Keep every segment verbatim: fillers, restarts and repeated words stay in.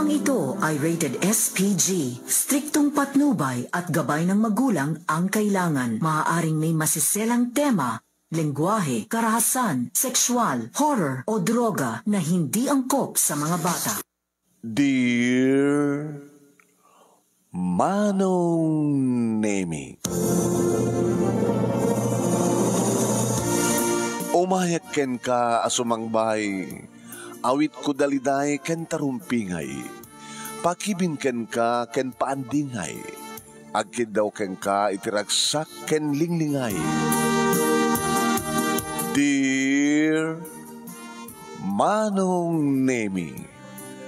Ang ito ay rated S P G. Striktong patnubay at gabay ng magulang ang kailangan. Maaaring may masiselang tema, lengguwahe, karahasan, sexual, horror, o droga na hindi angkop sa mga bata. Dear Manong Nemi. Umayak kenka a sumangbay, awitko daliday ken tarumpingay, pakibin kenka ken paandingay, agkiddaw kenka iti ragsak ken linglingay. Dear Manong Nemi,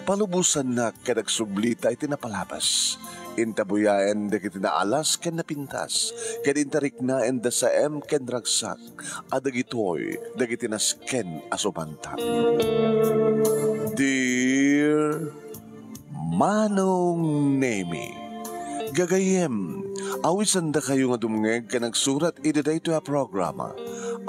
palubosannak ket agsublita iti napalabas. Intabuyaen dagiti naalas ken napintas, ket intariknaen da saem ken ragsak, a dagitoy dagiti nasken a sumantak. Dear Manong Nemi, gagayyem, awisandakayo nga dumngeg ken agsurat iti daytoy a programa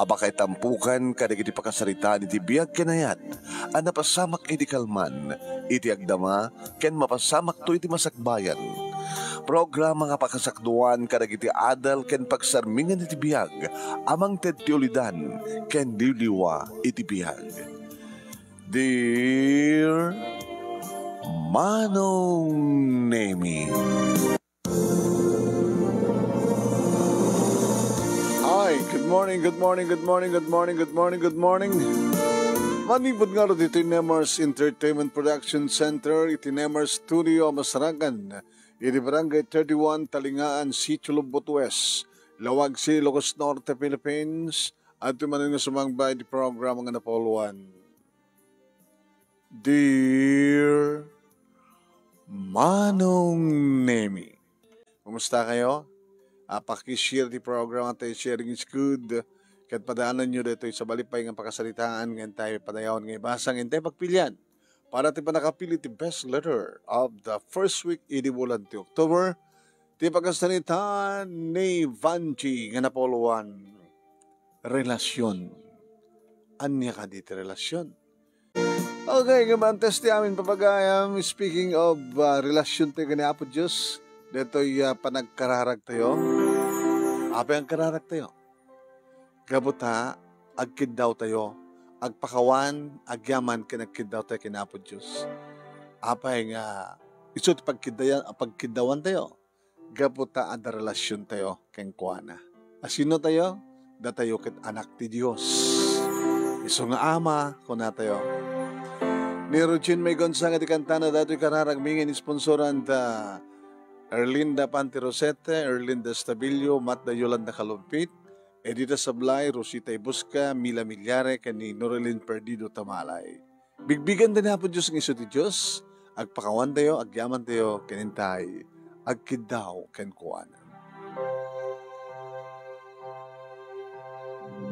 a pakaitampukan kadagiti pakasaritaan iti biag ken ayat a napasamak idi kalman, iti agdama, ken mapasamakto iti masakbayan. Programa nga pakasakduan kadagiti adal ken pagsarmingan iti biag a mangted ti ulidan ken liwliwa iti biag. Dear Manong Nemi. Hi, good morning, good morning, good morning, good morning, good morning, good morning. Manipud nga ditoy Nemars Entertainment Production Center, iti Nemars Studio a masarakan iti Barangay thirty-one, Talingaan, Sitio Lobbot West, Laoag City, Ilocos Norte, Philippines. Adtoy manen nga sumangba iti programa nga napauluan. Dear Manong Nemi. Kumusta kayo? Ah, paki-share ti programa tayo, sharing is good. Ket padaananyo daytoy sabali pay nga pakasaritaan nga intay padayawan nga ibasa nga intay pagpilian para ti pannakapili ti best letter of the first week idi bulan ti October. Ti pakasaritaan ni Vanji nga napauluan, relasyon. Ania kadi ti relasyon? Okay, ngem antes ti amin papagayam, speaking of, ah, relasyon tayo ken ni Apo Dios, daytoy, ah, panagkararag tayo. Apay agkararag tayo? Gapu ta agkiddaw tayo, agpakawan, agyaman ken agkiddaw tayo ken Apo Dios. Apay nga isu ti pagkiddayan-, pagkiddawan tayo? Gapu ta adda relasyon tayo kenkuana. A sino tayo? Datayo ket anak ti Dios. Isu nga Ama, kuna tayo. Ni Rogin May Gonzaga ti kantana, datoy kararagmi nga inisponsoran da Erlinda Panti Rosete, Erlinda Estabilio, Matda Yolanda Kalumpit, Edita Sablay, Rosita Ibusca, Mila Millares, ken ni Norelin Perdido Tamalay. Bigbiganda ni Apo Dios nga isu ti Dios, agpakawantayo, agyamantayo, ken intay agkiddaw kenkuana.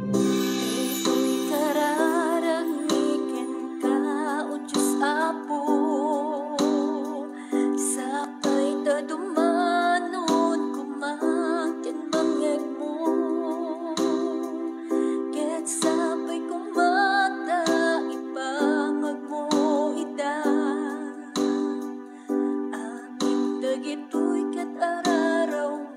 Daytoy kararagmi kenka, O Dios Apo, sapay ta dumanon koma ken bangngegmo, ket sapay koma ta ipangagmo ida. Amin dagitoy ket araraw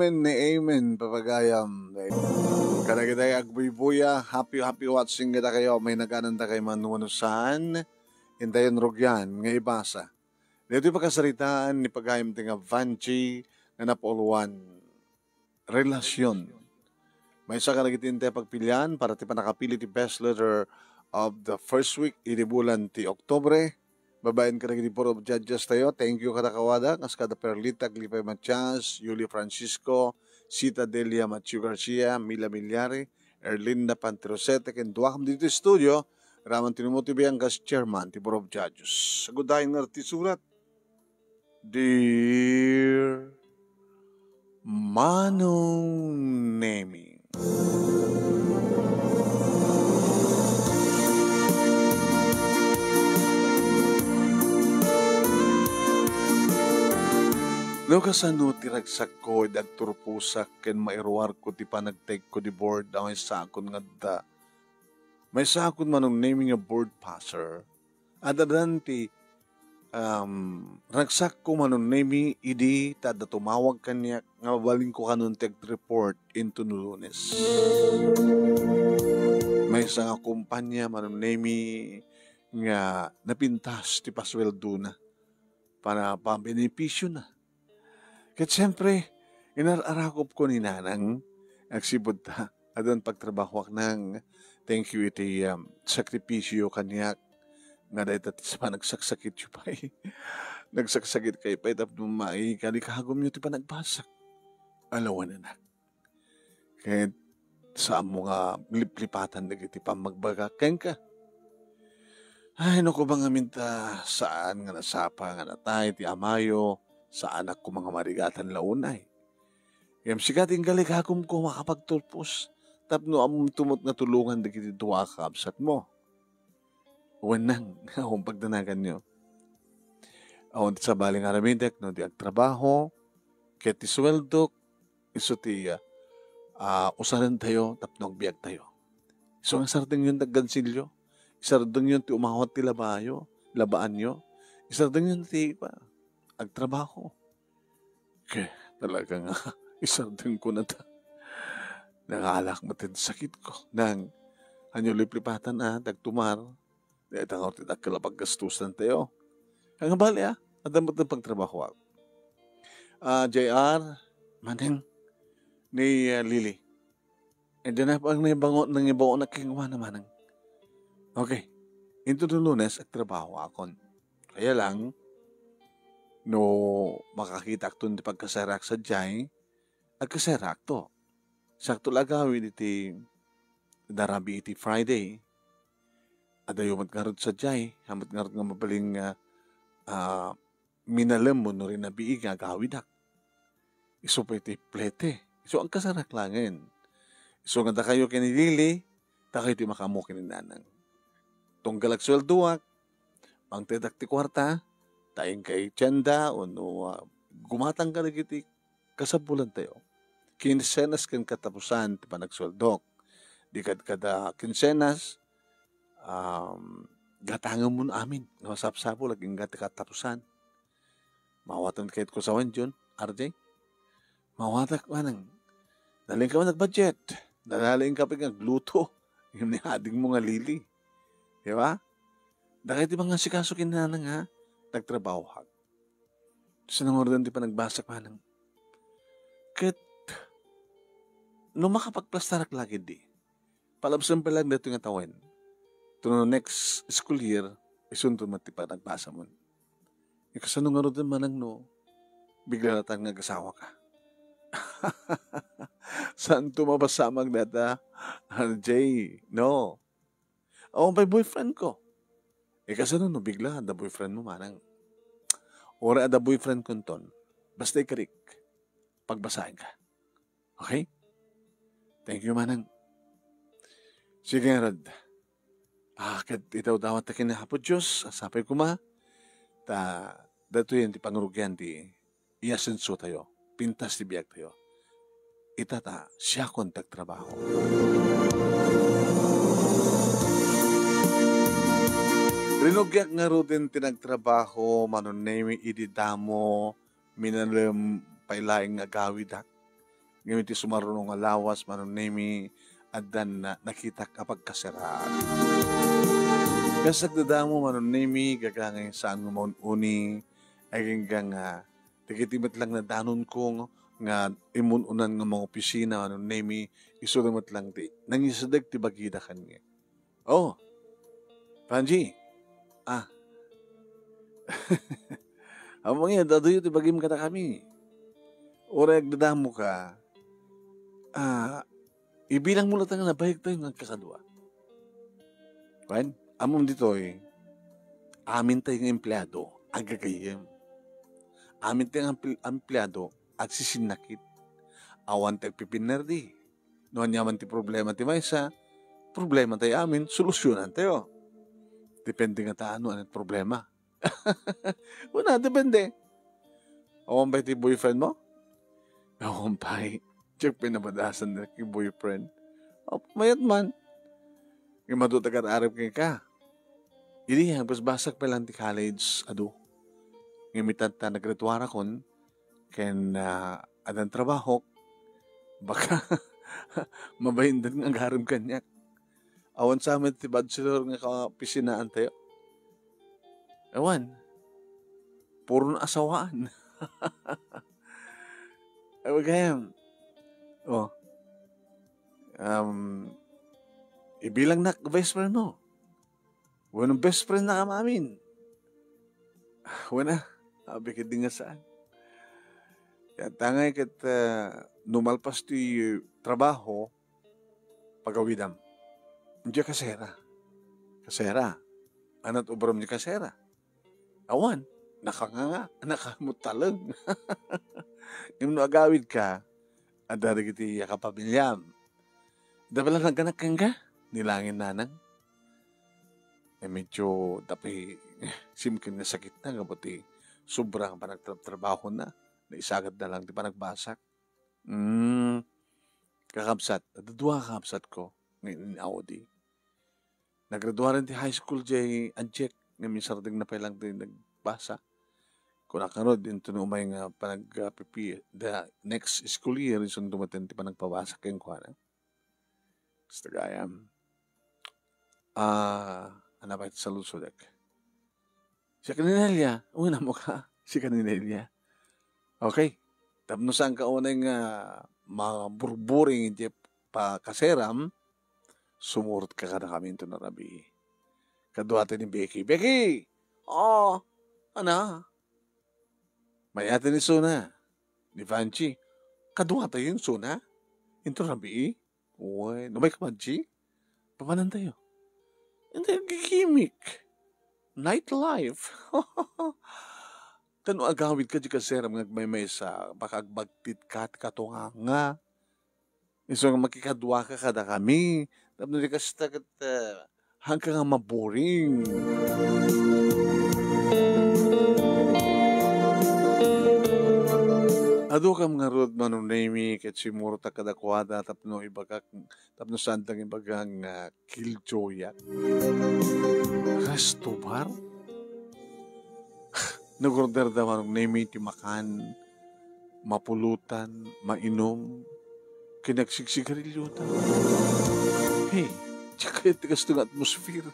Amen, amen, papagayam. Kadagitay agbuybuya, happy, happy watching kadakayo, may nagananta kay Manuel San, intayon rugian nga ibasa. Dito'y pakasaritaan ni pagayam ti nga Vanchi nga napauluan, relasyon. Maysa kadagiti intay pagpilian para ti pannakapili ti best letter of the first week idi bulan ti Oktubre. Babaen kadagiti Board of Judges tayo. Thank you kada kawada, kas kada Perlita Aglipay Matias, Yuli Francisco, Sita Delia Matthew Garcia, Mila Milyari, Erlinda Panterosete, ken duakam dito studio, raman tinumuti biang kas chairman ti Board of Judges. Sagudayen nga ti surat, Dear Manong Nemi. No kasano ti ragsakko idi agturposak ken mairuarko ti panagtayko di board a maysakon nga adda. Maysakon Manong Nemi nga board passer. Addan ti, um, ragsakko Manong Nemi idi ta adda tumawag kaniak nga mabalinko kanon ti agreport inton Lunes. Maysa nga kumpanya Manong Nemi nga napintas ti pasueldona para pabenefisiona. Ket siempre, inar-arakupko ni Nanang, agsipud ta, addan pagtrabahoak nang, thank you iti, um, sakripisio kaniak, nga dayta ti sa panagsaksakityo pay. Nagsaksakitkay pay tapno maikali kagumyo ti panagbasak. Alawan, anak. Ket saanmo nga liplipatan dagiti pammagbagak kenka. Ay, no, koma ngamin ta saan nga nasapa nga natay ti amayo, saanak koma nga marigatan la unay. Ngem sika ti inggaligagumko makapagturpos, tapno ammom tumot nga tulongan dagiti dua a kakabsatmo. Wen nang, awan pagdanaganyo. Awan ti sabali nga aramidek no di agtrabaho, ket ti suweldok, isu ti, ah, ah, usarentayo tapno agbiagtayo. Isu nga isardengyon ti aggansilyo, isardengyon ti umawat ti labayo, labaanyo, isardengyon ti, ah, agtrabaho. Ke, talaga nga, isardengko na ta. Nangalak met ti sakitko. Nang, ania liplipatan a, ti agtumar. Dayta nga ti dakkel a paggastusantayo. Ania bali, ah, adda met ti pagtrabahoak. Ah, J R, Manang, ni, ah, Lily. Eh, di na pag nangibango-, nangibaonak kenkuana, Manang. Okay. Inton no Lunes, agtrabahoakon. Kaya lang, no makakitaakton ti pagkasarak sadiay, agkasarakto. Sakto la agawid iti darabi iti Friday. Adayo met ngarud sadiay, haan met ngarud nga mabalin nga, ah, minalem wenno rinabii nga agawidak. Isu pay ti plete. Isu agkasarak laengen. Isu nga dakayo ken ni Lily, dakayo ti makaammo ken ni Nanang. Tunggal agsueldoak, mangtedak ti kuarta, ta inkay tienda wenno, ah, gumatang kadagiti kasapulantayo. Kinsenas ken katapusan ti panagsueldok. Di kadkada kinsenas, um, gatangenmon amin nga masapsapul agingga ti katapusan. Mawaten kayatko sawen, Jun, R J? Mawatek, Manang. Nalingka man agbudget. Nalingka pay nga agluto. Ngem ni adingmo nga Lily. Di ba? Dakayo ti mangasikaso ken ni Nanang, ha? Nagtrabahoak. Saan nga urdin ti panagbasak, Manang? Ket, no makapagplastarak la ketdi, palabsen pay laeng daytoy nga tawen. Tapno next school year, isunto met ti panagbasamon. Ikasano ngarud, Manang, no bigla latan nga agasawaka? Saanto mapasamak dayta, R J, no? Awan pay boyfriendko. Ikasano no bigla adda boyfriendmo, Manang? Uray adda boyfriendko inton, basta ikarik, pagbasaenka. Okay? Thank you, Manang. Sige ngarud. Ah, ket idawdawat ta ken ni Apo Dios, sapay koma, ta daytoyen ti pangrugian ti iyasensotayo, pintas ti biagtayo. Ita ta, siakon ti agtrabaho. Rinugiak ngaruden ti nagtrabaho, Manong Nemi, idi damo, minalem pay laeng nga agawidak. Ngem iti sumaruno nga lawas, Manong Nemi, addan na-, nakitak a pagkaseraak. Kas nagdadamo, Manong Nemi, gagangay saan nga maun-uni, agingga nga, dagiti met lang nadanonko nga imun-unan nga mga opisina, Manong Nemi, isu met lang ti nangisadeg ti bagida kaniak. Oh, Panji. Ah. Ammom nga, adu-aduyo ti bagim kadakami. Uray agdadamoka, ah, ibilangmo latta nga nabayagtayo nga agkakadua. Wen, ammom ditoy, amintayo nga empleado, agagayyem. Amintayo nga emple-, empleado, agsisinnakit. Awan ti agpipinnerdi. No ania man ti problema ti maysa, problematayo amin, solusyonantayo. Depende ngata no ania ti problema. Kuna, depende. Awan pay ti boyfriend mo? Awan pay. Diak pinabadasan ti boyfriend. Oh, mayat man. Ngem adu ti agar-arem kenka. Idi, basbasag pay lang ti college, adu. Ngem ita ta naggraduarakon, ken, ah, addan trabahok, baka mabaindan nga agarem kaniak. Awan sa met ti bachelor nga kaopisinaantayo. Awan. Puron asawaan. Awa gayam. Oh. Um, ibilangnak best friend mo. Wenno best friend na kami amin. Wenno, abi ket di nga saan. Ket tangay ket, ah, no malpas ti trabaho, pagawidam. Diak kasera. Kasera. Ania ti obram diak kasera? Awan. Nakanganga, nakamuttaleng. Ngem no agawidka, adda dagiti a kapamiliam. Adda bala nagganak kenka? Ni Langin Nanang. Eh, medyo dapi, simken nga sakitna gapu ti sobra nga panagtrabtrabahona. Naisagadna lang ti panagbasak. Mm, kakabsat, adda dua a kakabsatko nga in-Audi. Nagraduaren ti high school jay Anjek, nga minsardengna pay lang ti nagbasa. Kunak ngarud, inton umay nga panag-, ah, pipi-, the next school year, isun dumaten ti panagpabasa kenkuana. Basta gayam. Ah, ania pay ti saludsodek? Siak ni Nelia. Uy, nammo ka. Siak ni Nelia. Okay. Tapno saanka unay nga maburburing iti pakaseram, sumurotka kadakami inton a rabii. Kaduatayo ni Becky. Becky! Oh, ania? Mayat ni isuna. Ni Vanchi. Kaduatayo ni isuna? Inton a rabii? Wen, umay ka, Madji? Papanantayo? Hindi, gigimik. Nightlife. Tano agawidka diay kaseram nga agmaymaysa, baka agbagtitka ti katunganga. Isu nga makikaduaka kadakami. Tapno di kasta ket, eh, haanka nga maburing. Adukam ngarud, Manong Nemi, ket simurotak kadakuada tapno ibagak, tapno saandak ibaga nga killjoyak. Resto bar? Nag-order da Manong Nemi ti makan, mapulotan, mainum, ken agsigsigarilyota. Hey, diak kayat ti kastoy nga atmosphere.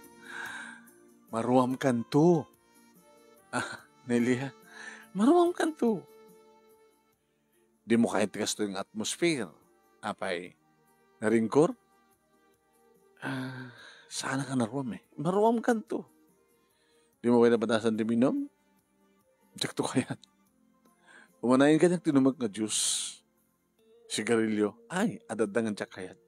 Maruamkanto. Ah, Nelia, maruamkanto. Dimo kayat ti kastoy nga atmosphere. Apay, naringkor? Ah, saanka nga naruam eh. Maruamkanto. Dimo pay nabadasan ti minum? Diakto kayat. Umanayen kaniak ti inumek nga juice. Sigarilyo. Ay, adda nga diak kayat.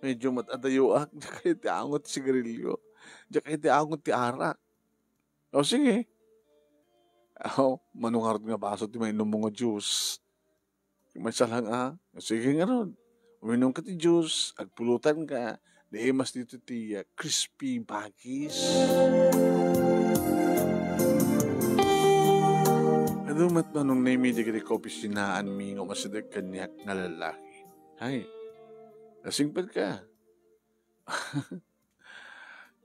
Medyo mat-adayoak. Diak kayat ti angot ti sigarilyo. Diak kayat ti angot ti arak. O, sige. Aw, mano ngarud nga baso ti mainummo nga juice? Maysa lang, a. O, sige ngarud. Uminumka ti juice, agpulotanka, diay mas ditoy ti, ah, crispy bagis. Adu met Manong Nemi dagiti kaopisinaanmi nga umasideg kaniak nga lalaki. Hay, nasingpet ka.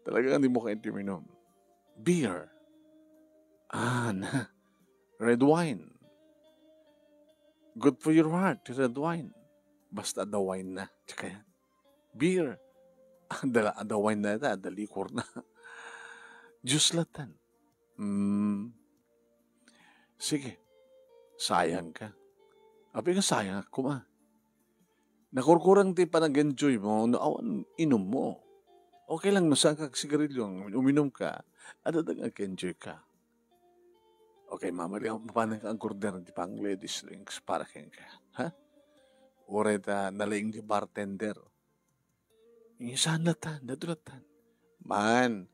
Talaga nga dimo kayat ti uminum. Beer. Ah, na. Red wine. Good for your heart, red wine. Basta adda wine na. Tsaka yan. Beer. Adda, adda wine na ita, adda liquor na. Juice latan. Hmm. Sige. Sayang ka. Apay nga sayang ako, ma. Nakurkurang ti panag-enjoy mo, no awan inom mo. Okay lang no saan ka agsigarilyo, uminom ka, adda nga ag-enjoy ka. Okay, mamali ako, mapanan ka ang order ti pang ladies drinks para kenka, ha? Uray ta nalaing ti bartender. Insan latan, dadu latan. Man,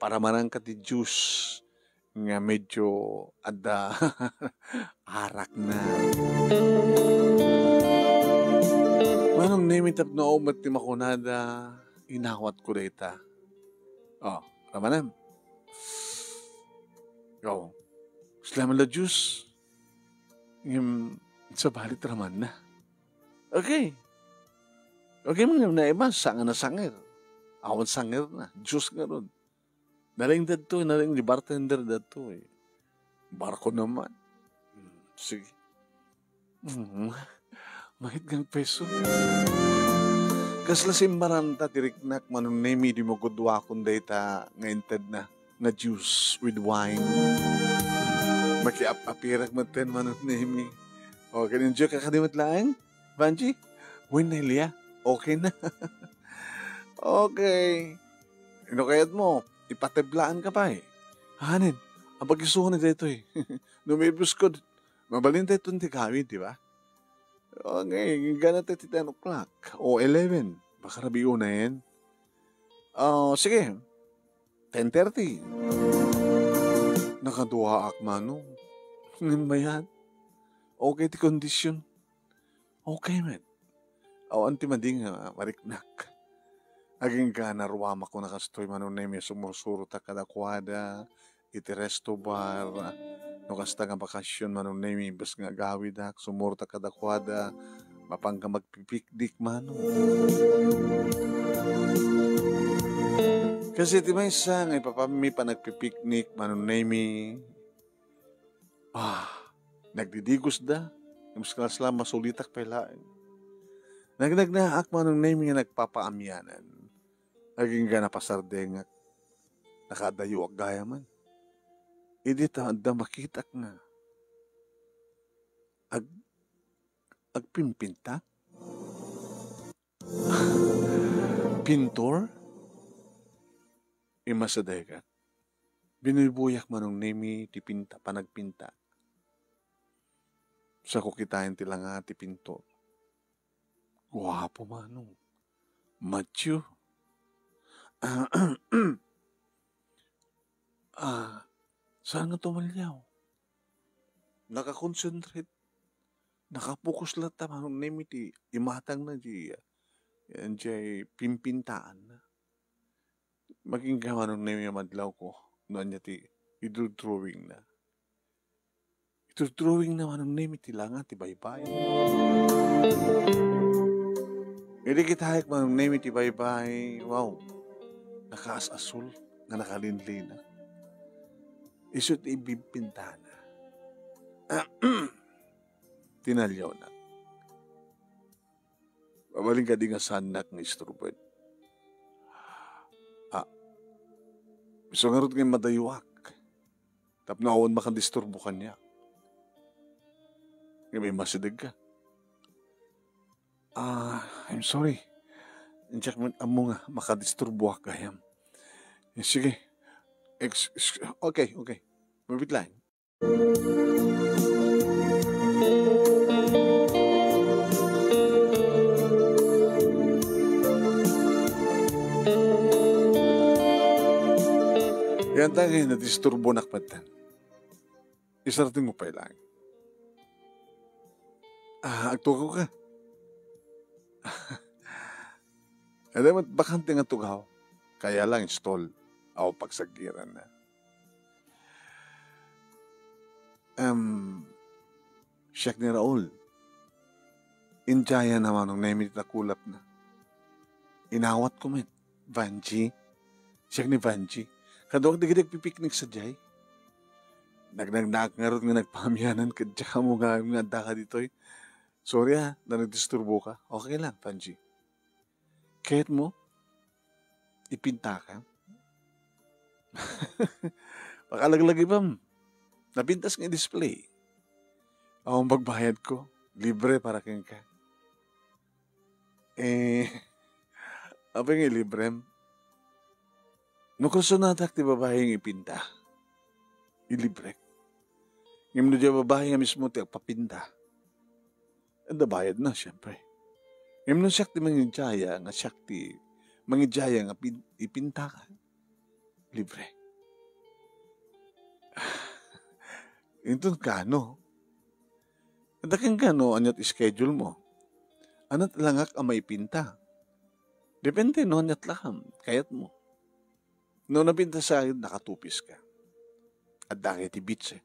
para manang ka ti juice nga medyo adda arak na. Manong Nemi, tapno awan met ti makunada, inawat ko dayta. Oh, ramanem. Oh, salamat la juice. Ngem, sabali ti ramanna. Okay. Okay man nga naiba, saan nga nasangir? Awan sangir na. Diyos nga ron. Nalaing dadtoy, nalaing di bartender dadtoy. Barko naman. Hmm, sige. Hmm, mahit nga peso. Kasla simbaranta ti riknak, Manong Nemi, idi mo gudua kon dayta nga intedna nga juice with wine. Makiap-apirak metten, Manong Nemi. O, ken enjoy ka kadi met laeng, Vanji? Wine na ilia? Okay na. Okay. No kayat mo, ipateblaan ka pay. Hanen, apag-isuon na daytoy. No maibuskod, mabalin dayton ti gawid, di ba? Okay, inggana ti ten o'clock o eleven. Baka rabii unayen. Oh, sige. Ten thirty. Nakaduaak, Manong. Ngem mayat. Okay ti kondisyon. Okay met. Awan ti madi nga mariknak. Agingga naruamak kuna kastoy, Manong Nemi, sumursurotak kadakuada iti resto bar. No kasta nga bakasyon, Manong Nemi, imbes nga agawidak, sumurta kadakuada, mapanka magpipiknik, Manong. Kasi ti maysa nga ipapammi panagpipiknik, Manong Nemi, ah, nagdidigosda, imbes nga sla, masulitak pay laeng. Nagnagnaak, Manong Nemi, nga nagpapaamianan. Agingga napasardengak. Nakadayoak gayamen. Idi ta adda makitak nga ag-, agpimpinta? Pintor? Immasidegak. Binuybuyak, Manong Nemi, ti pinta, panagpinta. Sako kitaen ti langa ti pintor. Guapo, Manong. Macho. Ah, saan nga tumaliaw? Nakakonsentrate. Nakapokus latta, Manong Nemi, ti imatangna di, ah, diay pimpintaanna. Maginga, Manong Nemi, a madlawko no ania ti idurdrawingna. Idurdrawingna, Manong Nemi, ti langa ti baybay. Idi kitaek, Manong Nemi, ti baybay, wow, nakaas-asul nga nakalinlina. Isu ti ibimpintana. Tinaliawna. Mabalin kadi nga saannak nga isturboen? Ah, isu ngarud nga madayoak. Tapno awan makadisturbo kaniak. Ngem immasidegka. Ah, I'm sorry. Diak met ammo nga makadisturboak gayam. Sige. Ex-, ex-, okay, okay. Mabit lang. Yan tayo, nadisturbo na kapatan. Isarting mo pa ilang. Ah, agtugaw ka. Alam mo, bakante nga tugaw. Kaya lang, stall. Aw, pagsagiran na. Em, siak ni Raul. Indiayan na Manong Nemi ti nakulapna. Inawat ko met, Vanji. Siak ni Vanji. Kaduak dagiti agpipiknik sadiay. Nagnagnaak ngarud nga nagpaamianan ket diak ammo nga, nga addaka ditoy. Sorry, ah, no nagdisturboka. Okay lang, Panji. Kayatmo, ipintaka? Pakalaglagipem. Napintas nga i-display. Awan pagbayadko. Libre para kenka. Eh, apay nga ilibrem? No kursonadak ti babai nga ipinta, ilibrek. Ngem no diay babai nga mismo ti agpapinta, adda bayadna, siempre. Ngem no siak ti mangidiaya nga siak ti mangidiaya nga pin-, ipinta ka, libre. Inton kano? Adda kenka no ania ti schedule mo. Ania ti langak a maipinta? Depende no ania ti lakam, kayatmo. No napintas ka, nakatupis ka. Adda ka iti beach, eh.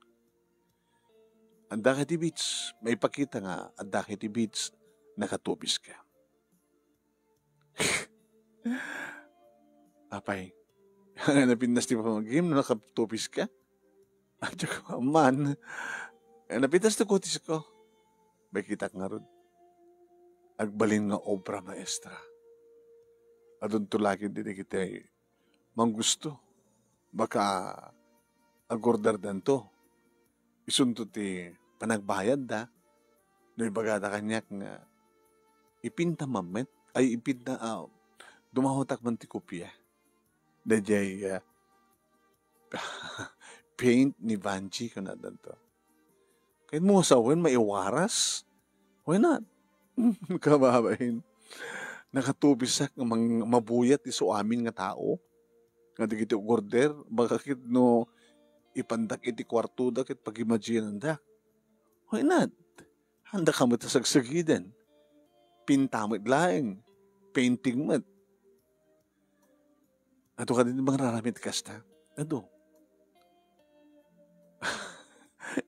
Adda ka iti beach, maipakita nga adda ka iti beach, nakatupis ka. Apay, napintas ti pamagim no nakatupis ka? Adda ka man. Eh, napintas ti kutis ko. Makitak ngarud. Agbalin nga obra maestra. Adunto laeng dagiti manggusto. Baka agorderdanto. Isunto ti panagbayadda. No ibagada kaniak nga ipinta mammet, ay ipinta, ah, dumahutak man ti kopia. Daydiay, ah, paint ni Banji, kunadanto. Kayatmo nga sawen, maiwaras? Why not? Kababain. Nakatupisak nga mang-, mabuyat isu amin nga tao. Nga dagiti order, baka ket no ipandak iti kuartoda ket pag-imaginandak. Why not? Handa ka met a sagsagiden. Pinta met laeng. Painting met. Adu kadin mangraramid kasta? Adu.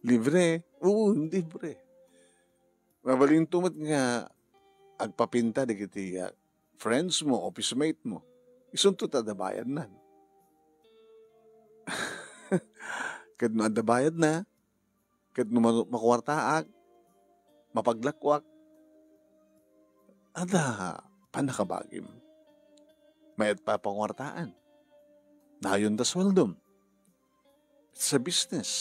Libre? Oo, libre. Mabalinto met nga agpapinta dagiti, ah, friends mo, office mate mo. Isunto ta adda bayadnan. Ket no adda bayadna, ket no ma-, makuartaak, mapaglakoak, adda pannakabagim. Mayat pa panguartaan. Nayon da sueldom. It's a business.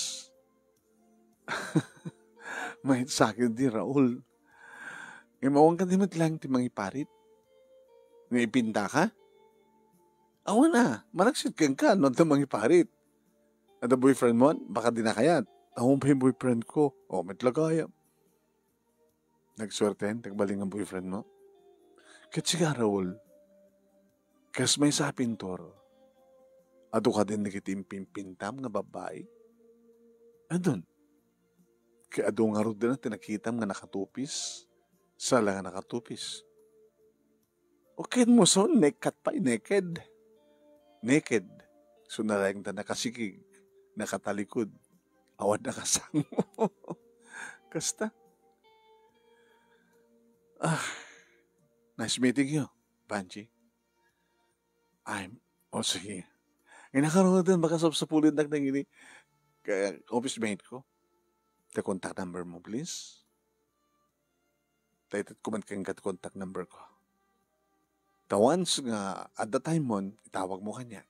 Mayat sa akin di, Raul. Ngem awan ka di met laeng ti mangiparit? Nga ipinta ka? Awan a, managsit kenka no adda mangiparit. Adda boyfriend mo? Baka di na kayat. Awan pay boyfriend ko. O, met la gayam. Nagsuerten, nagbalin nga boyfriend mo? Ket sika, Raul, kas maysa a pintor, adu kadin dagiti impimpintam nga babbai? Adun. Ket adu ngarud dina ti nakitam nga nakatupis? Sala nga nakatupis. O ket mo son, naked pay, naked. Naked. So, nalaing ta nakasikig, nakatalikod, awan nakasango. Kasta. Ah, nice meeting you, Banji. I'm, oh, sige. Ay, nakarunutan, baka sapsapulindak na gini. Kaya, office mate ko. The contact number mo, please. Daytoy ko man kenka ti contact number ko. Ta once nga adda time mon, itawag mo kaniak.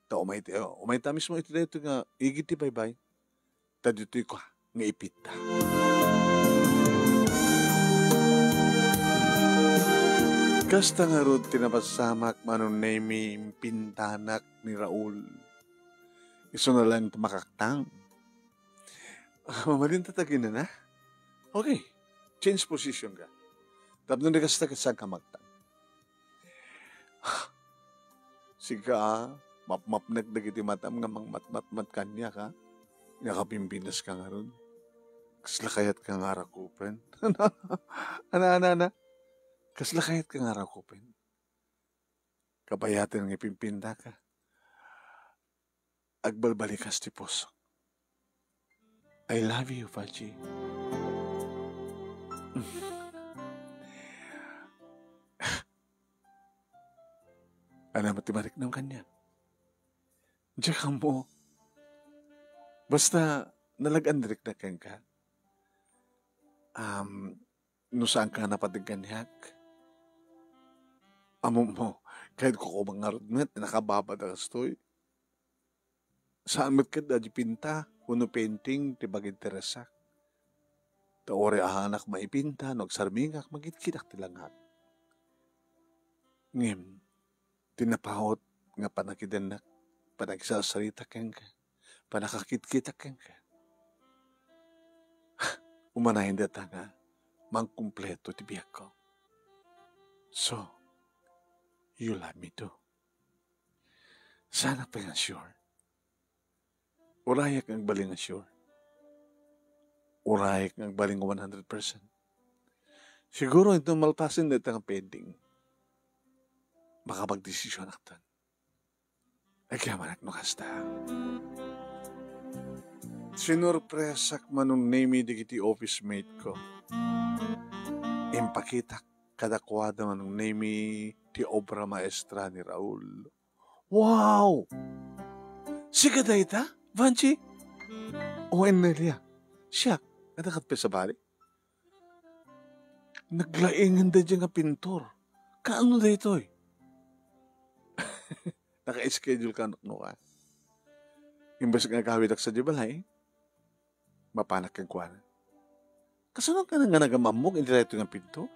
Ta umay ti, oh, umay ta mismo iti daytoy nga igid ti baybay. Ta ditoy ko nga ipinta. Kasta ngarud ti napasamak, Manong Nemy, impintanak ni Raul. Isu na lang ti makaktang. Ah, mabalin ta taginana? Okay. Change position ka. Tapno di kasta, ket saan ka magtan? Sika, ah, mapmapnek dagiti matam nga mangmatmatmat kaniak, ah. Nakapimpinas ka ngarud. Kasla kayat ka nga arakupen? Ana, ana, ana. Kasla kayat ka nga arakupen? Kabayaten nga ipimpinta ka. Agbalbalikas ti puso. I love you, Pachi. Ania met ti mariknam kaniak? Diak ammo. Basta, nalagan direk na kenka. Um, no saan ka napatigganiak, ammo, kayat ko koma ngarud met, nakababa da kastoy. Saan met ket a di pinta, wenno painting ti paginteresak. Ta uray ahanak maipinta, no agsarmingak, magkitkitak ti langak. Ngem, ti napaut nga panakidennak, panakisarsarita kenka, panakakitkitak kenka. Umanayen dayta nga mangkumpleto ti biagko. So, you love me too. Saanak pay nga sure. Urayak nga agbalin nga sure. Urayak nga agbalin nga one hundred percent. Siguro, inton malpasen dayta nga pending, makapagdesisyonakton. Agyamanak no kasta. Sinurpresak, Manong Nemy, dagiti office mate ko. Impakitak kadakuada, Manong Nemy, ti obra maestra ni Raul. Wow! Sika dayta, Vanchi? O, Nelia, siak, adda ket pay sabali? Naglaingan daydiay nga pintor. Kaano daytoy? Naka-schedule ka, no, ka? Imbes nga agawidak sadiay balay, mapanak kenkuana. Kasano ka nga nagamammog iti daytoy nga pintor?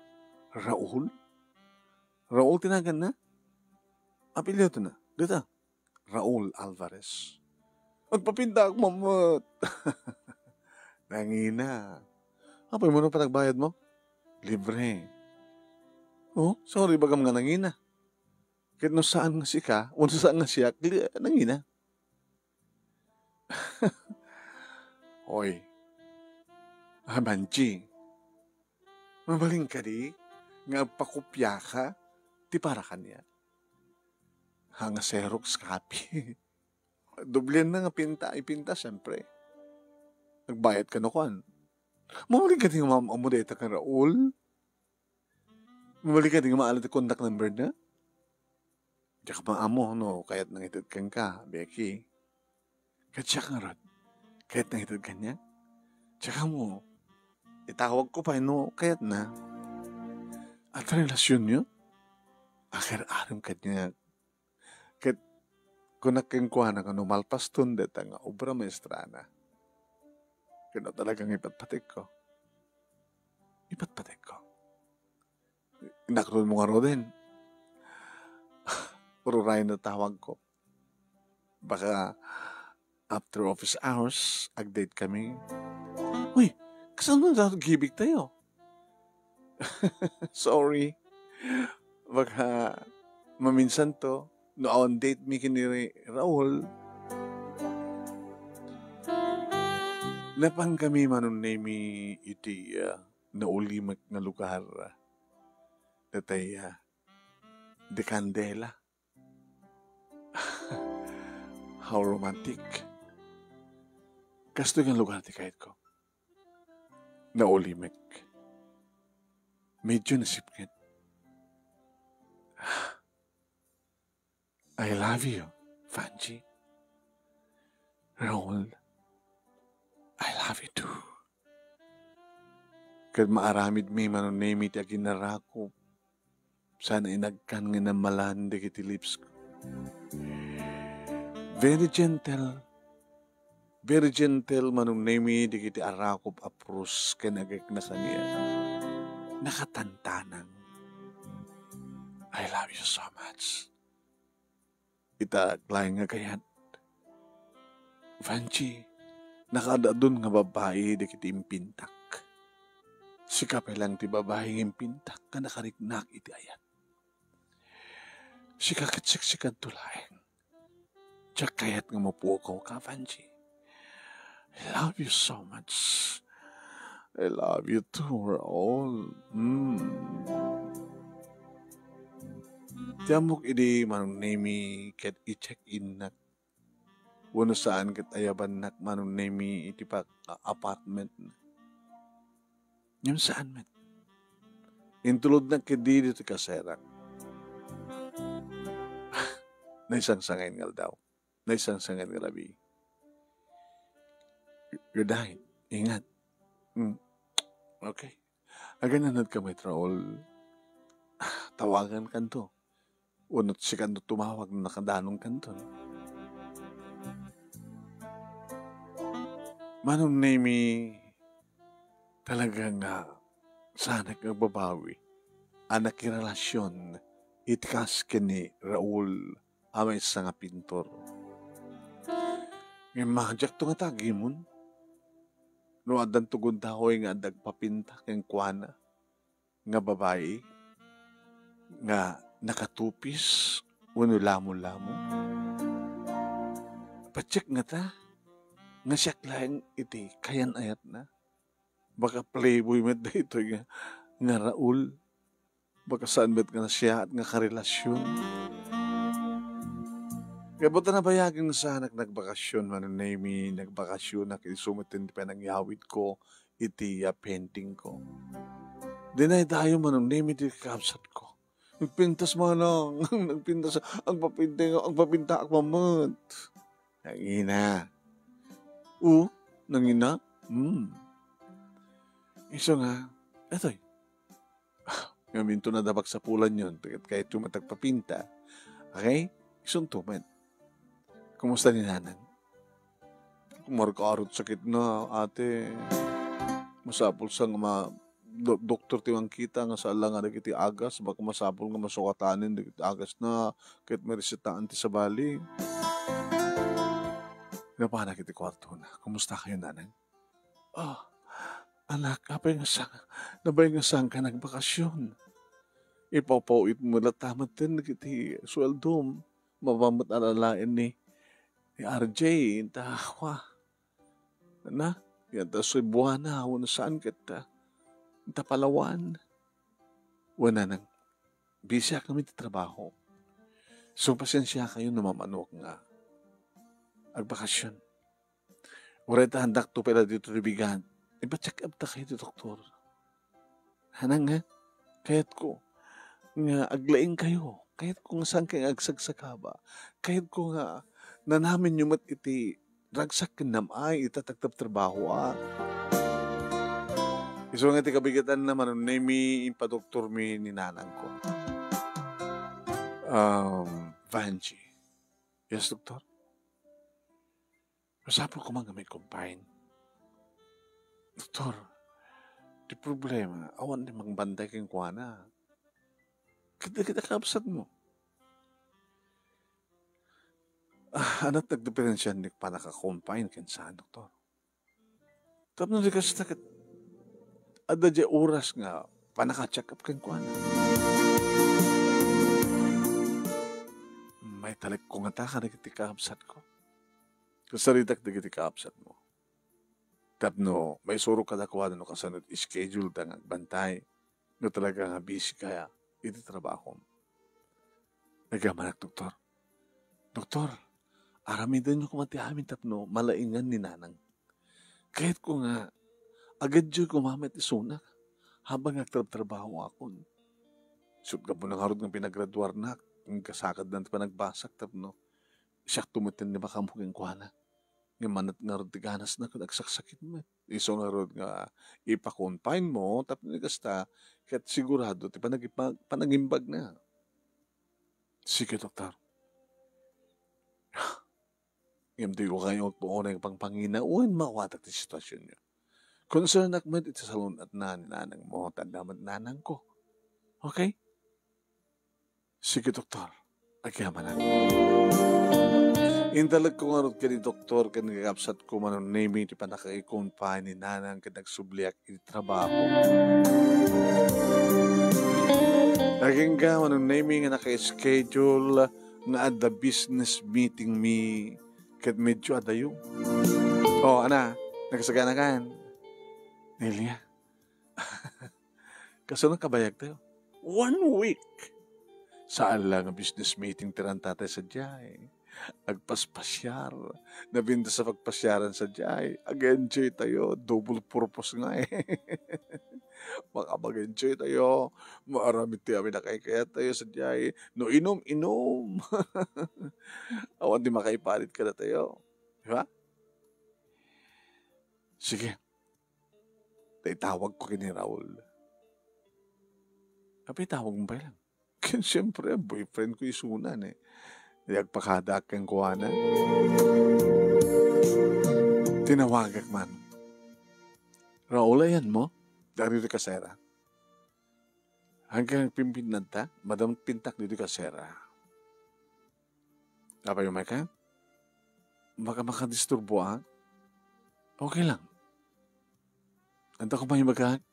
Raul? Raul ti naganna? Apelyido na. Dita. Raul Alvarez. Agpapintaak met. Nangina. Apay mo no panagbayad mo? Libre. Oh, sorry, bagam nga nangina. Ket no saan nga sika, wenno saan nga siak, li-, nangina. Hoy, Abanji, mabalin kadi nga agpakopiaka ti para kaniak? Ha, nga Xerox copy. Doblianna nga pinta, ipinta, siyempre. Nagbayad ka no kuan. Mabalin kadi nga maam-ammo dayta ken Raul? Mabalin kadi nga maalam ti contact number na? Diak maammo no kayatna nga ited kenka, Becky. Ket siak ngarud, kayatna nga ited kaniak? Diak ammo, itawagko pay no kayatna. Adda relasionyo? Agar-arem kaniak. Ket kunak kenkuana nga no malpaston dayta nga obra maestrana, ket no talaga nga ipatpatekko, ipatpatekko. Inaknodmo ngaruden. Uray no tawagko. Baka after office hours, ag-date kami. Uy, kasano nga gibigtayo? Sorry. Baka maminsan to, no awan date mi ken ni Raul. Napan kami, Manong Nemy, iti, ah, naulimek nga lugar. Datay, ah, de Candela. How romantic. Kastoy nga lugar ti kayatko. Naulimek. Medyo nasipnget. I love you, Vanji. Raul, I love you too. Ket maaramidmi, Manong Nemy, ti aginnarakop. Saan a inagkan nga namalan dagiti lips ko. Very gentle. Very gentle, Manong Nemy, dagiti arakop a pros ken agekna kaniak. Nakatantanang. I love you so much. Ita laeng nga kayat. Vanji, nakaad-adun nga babbai dagiti impintak. Sika pay lang ti babbai nga impintak nga nakariknak iti ayat. Sika ket siksika laeng. Diak kayat nga mapukaw ka, Vanji. I love you so much. I love you too, Raul. Mm. Ti ammok idi, Manong Nemy, ket i-check-innak. Wenno saan ket ayabannak, Manong Nemy, iti pa-, apartment. Ngem saan met. Intulodnak ketdi ditoy kaserak. Naisangsangayon nga aldaw. Naisangsangayon nga labi. Good night. Ingat. Mm. Okay. Agananadka met, Raul. Tawagankanto. Wenno sikanto tumawag no nakadanonkanto. Manong Nemy, talaga nga saanak nga agbabawi a nakirelasion iti kas ken ni Raul a maysa nga pintor. Ngem madiakto nga tagimon no addanto gundaway nga adda agpapinta kenkuana nga babai nga nakatupis wenno lamo-lamo. Patiek ngata nga siak laeng iti kayan-ayatna. Baka playboy met daytoy nga, nga Raul. Baka saan met nga nasiaat nga karelasion. Kaya buta nabayagan nga saanak nagbakasyon, Manong Nemy, nagbakasyon ak isu met ti panangyawid ko iti, ah, painting ko. Dinaydayo, Manong Nemy, ti kakabsat ko. Nagpintas, manang, nagpintas, agpapinta, agpapinta, agpamut. Nangina. O, nangina? Hmm. Isu nga, etoy. Ngamin to nadabak sa pulan yon, ket kayat to matagpapinta. Okay? Isunto met. Kumusta ni Nanang? Markarot sakit na, ate. Masapul sa nga ma-, do-, doktor ti mangkita nga saan la nga dagiti agas, baka masapul nga masukatanen dagiti agas na, ket maresetaan ti sabali. Napanak iti kwarto na. Kumusta kayo, Nanang? Ah, anak, apay nga sang-, nabay nga sangka nagbakasyon? Ipawpaw-it mo latta met dagiti sueldom. Mapamut a lalaen ni, ni R J, inta, wa. Na, inta Cebuana, wenno saan ket, ah, inta Palawan. Wen, Nanang, busy ak ngamin ti trabaho. So, pasensia kayo no mamano ak nga agbakasyon. Uray ta, andakto pay la ditoy bigat. Ipa-check up ta kayo ti doktor. Hanang nga, kayatko nga aglaing kayo. Kayatko nga saan kayo nga agsagsagaba. Kayatko nga nanamin yo met iti ragsak ken nam-ay ita tagtrabtrabahoak. Isu nga ti kabigatanna, Manong Nemy, impadoktormi ni nanangko. Um, Vangie. Yes, doktor? Masapul koma nga ma-confine. Doktor, ti problema, awan ti mangbantay kenkuana. Ket dagiti kakabsatmo. Ah, ania ti nagdiferensiaan ti pannaka-confine ken saan, doktor? Tapno di kasta ket adda diay oras nga pannaka-check up kenkuana. Maitalekko ngata kadagiti kakabsatko. Kasaritak dagiti kakabsatmo. Tapno maisurok kadakuada no kasano ti schedule ta nga agbantay no talaga nga busy ka iti trabahom. Agyamanak, doktor. Doktor, aramidenyo koma ti amin tapno malaingan ni nanang. Kayatko nga agadiyo koma met isuna habang agtrabtrabahoakon. Ket gapu na ngarud nga pinagraduarnak, agkasakadna ti panagbasak tapno siakto met ti makaammo kenkuana. Ngem manat ngarud ti ganasna ket agsaksakit met. Isu ngarud nga ipa-confine mo tapno di kasta, ket sigurado ti panagi-, panagimbagna. Sige, doktor. Ngem diyo kayo agpaunay nga pangpangina wen maawatak ti situasionyo. Konsernak met iti salun-atna ni nanangmo, ta adda met nanangko. Okay? Sige, doktor. Agyamanak. Intalekko ngarud ken ni doktor ken ni kakabsatko, Manong Nemy, ti pannaka-confine ni nanang ken agsubliak iti trabaho. Agingga, Manong Nemy, nga naka-schedule nga adda business meeting mi ket medyo adayo. O, ana, nakasaganakan. Nelia. Kasano kabayagtayo? One week. Saan la nga business meeting ti rantatay sadiay. Agpaspasiar. Nabintas a pagpasiaran sadiay. Ag-enjoy tayo. Double purpose nga eh. Makapag-enjoy tayo. Maaramid ti amin a kaykayat tayo sadiay. No inum, inum. Awan ti makaiparit kadatayo. Di ba? Sige. Ta itawagko ken ni Raul. Apay, itawagmo pay lang. Ken siempre, boyfriendko isuna, eh. Di agpakadaak kenkuana. Tinawagak man. Raul, ayanmo? Dagitoy kasera. Hanggang nagpimpinadta, madam pintak ditoy kasera. Apay, umayka? Baka makadisturboak? Okay lang. Adda ko maibagak.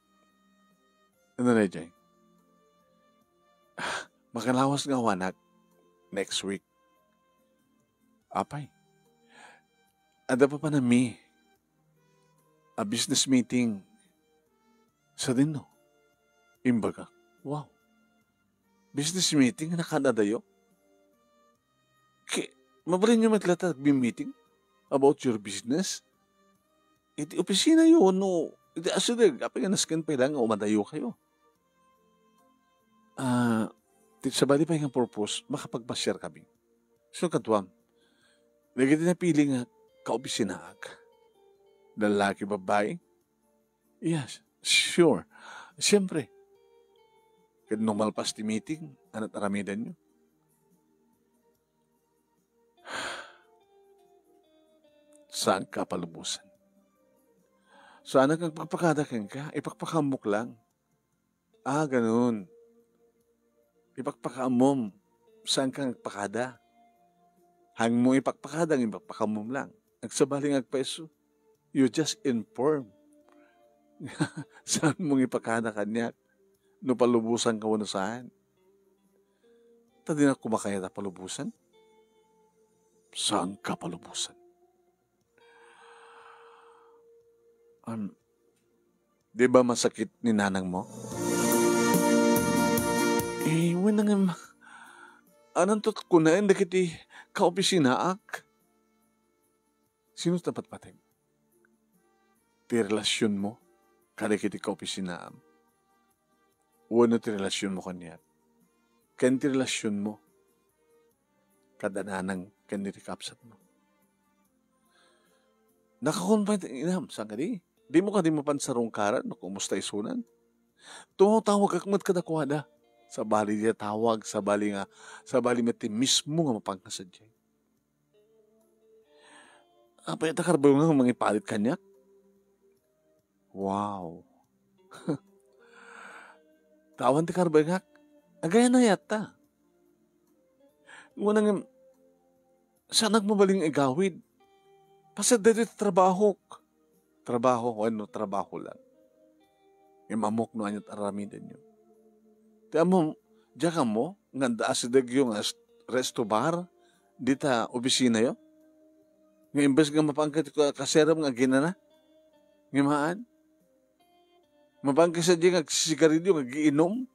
Ano na, Jay? Ah, makalawas nga awanak next week. Apay, adda papanami a business meeting sa dinno. Imbagak, wow. Business meeting nga nakaadayo? Ki-, mabalinyo met latta agmi-meeting about your business? Iti opisinayo wenno iti asideg, apay nga nasken pay laeng nga umadayokayo? Ah, ti sabali pay nga purpose, makapagpasiarkami. So, kaduam, dagiti napili nga kaopisinaak, lalaki, babbai? Yes, sure. Siyempre. Ket no malpas ti meeting, ania ti aramidenyo? Saanka a palubosan. Saanak nga agpakpakada kenka, ipakpakaammok lang. Ah, ganun. Ipakpakaammom, saanka nga agpakada. Haanmo ipakpakada nga ipakpakaammom lang. Agsabali nga agpaiso. You just inform. Saanmo nga ipakada kaniak no palubosanka wenno saan. Ta dinak koma kayat a palubosan. Saanka palubosan. Am, di ba masakit ni nanangmo? Eh, wen, ngem, ananto kunaen dagiti kaopisinaak? Sino ti napatpateg? Ti relasionmo kadagiti kaopisinaam? Wenno ti relasionmo kaniak? Ken ti relasionmo kada nanang ken dagiti kabsatmo? Nakakuan pay ti inam, saan kadi? Dimo kadi mapan sarungkaran no kumusta isunan? Tumawtawagak met kadakuada. Sabali ti tawag, sabali nga, sabali met ti mismo nga mapan sadiay. Apay, adda karbayo nga mangipalit kaniak? Wow. Tawan ti karbayo nga ag-, agayanayatta. Ngunam, saanak mabalin nga igawid. Paset daytoy ti trabahok. Trabaho, wenno trabaho lang. Ngem ammok no ania ti aramidenyo. Ti ammom, diak ammo nga adda asidegyo nga est-, resto bar dita obisinayo? Nga imbes nga mapanka ti ka-, kaserem nga aginana? Ngem haan? Mapanka sadiay nga agsisigarilyo, nga agiinom?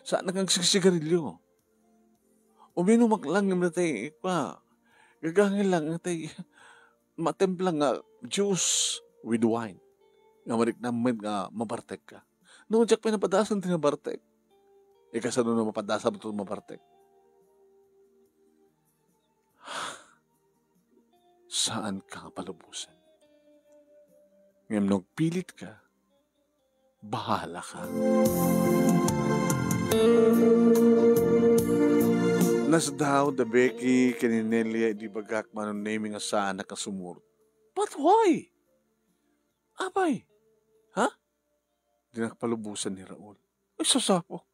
Saanak nga agsisigarilyo. Uminumak lang ngem natay, kua, gagangel lang natay, matimpla nga juice with wine. Nga mariknam met nga mabartekka. No, diak pay napadasan ti nabartek. Ikasano no mapadasam ti mabartek? Saanka nga palubosan. Ngem no agpilitka, bahalaka. Nasdaw da Becky ken ni Nelia idi bagak manong Nemi nga saanak a sumurot. But why? Apay? Ha? Dinak palubosan ni Raul. Ay, sasapo.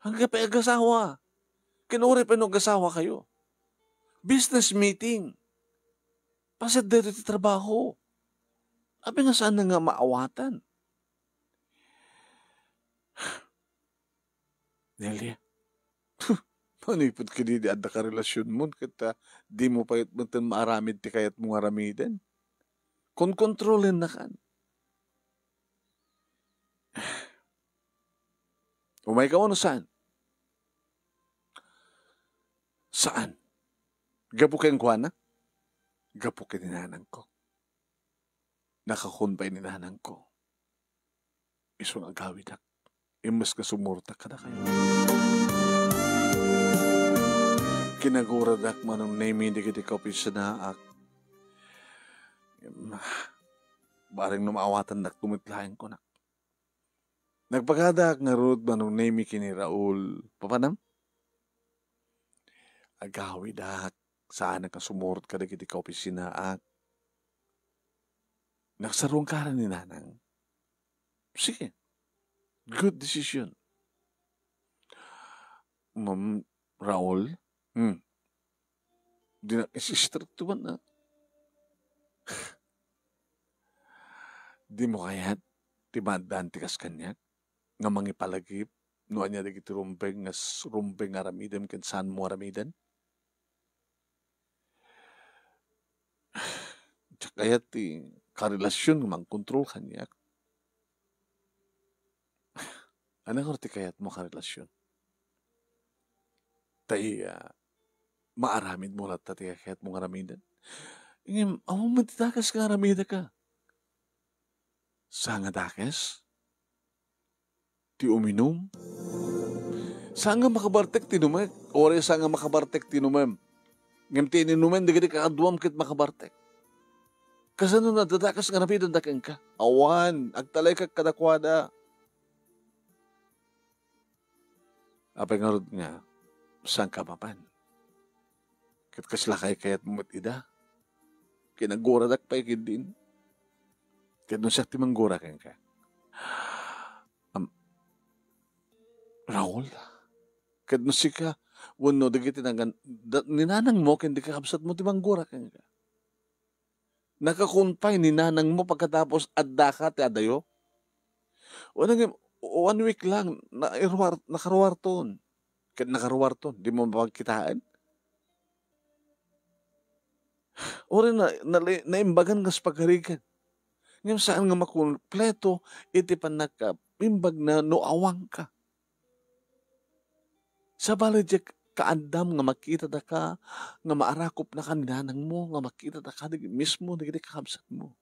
Hanggang pay agasawa. Ken uray pay no agasawakayo. Business meeting. Paset daytoy ti trabaho. Apay nga saan nga maawatan? Nelia, manipud kadi di adda ka relasionmon, ket, ah, dimo pay met maaramid ti kayatmo nga aramiden. Konkontrolennakan. Umayka wenno saan? Saan. Gapu kenkuana? Gapu ken ni nanangko. Nakakuan pay ni nanangko. Isu nga agawidak. Imbes nga sumurot kadakayo. Kinaguradak manong Nemi dagiti kaopisinaak. Em, Bareng no maawatandak met laeng, kunak. Nagpagadak ngarud manunemi ken ni Raul. Papanam? Agawidak, saanak nga sumurot kadagiti kaopisinaak. Nagsaruanka ni Nanang. Sige. Good decision. Ma'am Raul? Hmm. Dinak isistriktuan, a. Dimo kayat ti maaddaan ti kas kaniak nga mangipalagip no ania dagiti rumbeng nga s-, rumbeng nga aramidem ken saanmo aramiden? Diak kayat ti karelasion nga mangkontrol kaniak. Ania ngarud ti kayatmo a karelasion? Ta, ah, maaramidmo latta ti kayatmo nga aramiden. Ngem, awan met ti dakes nga aramidek a. Saan nga dakes? Ti uminum? Saan nga makabartek ti inumek? Uray saan nga makabartek ti inumem? Ngem ti ininumem dagiti kaaduam ket makabartek. Kasano no adda dakes nga aramidenda kenka? Awan, agtalekak kadakuada. Apay ngarud nga, saanka mapan? Ket kasla kaykayatmo met ida? Kinaguradak pay ketdin. Ket no siak ti manggura kenka. Am-, Raul, ket no sika, wenno dagiti nagan-, da-, ni nanangmo ken di kakabsatmo ti manggura kenka. Nakakunpay ni nanangmo pagkatapos addaka ti adayo? Wen, ngem, one week lang, nairuar-, nakaruarton. Ket nakaruarton, dimo mapagkitaen? Uray na, nali-, naimbagan kas pagarigan. Ngem saan nga makumpleto iti pannakaimbagna no awanka. Sabali, diak kaaddam nga makitadaka nga maarakupnaka ni nanangmo, nga makitadaka dagi-, mismo dagiti kakabsatmo.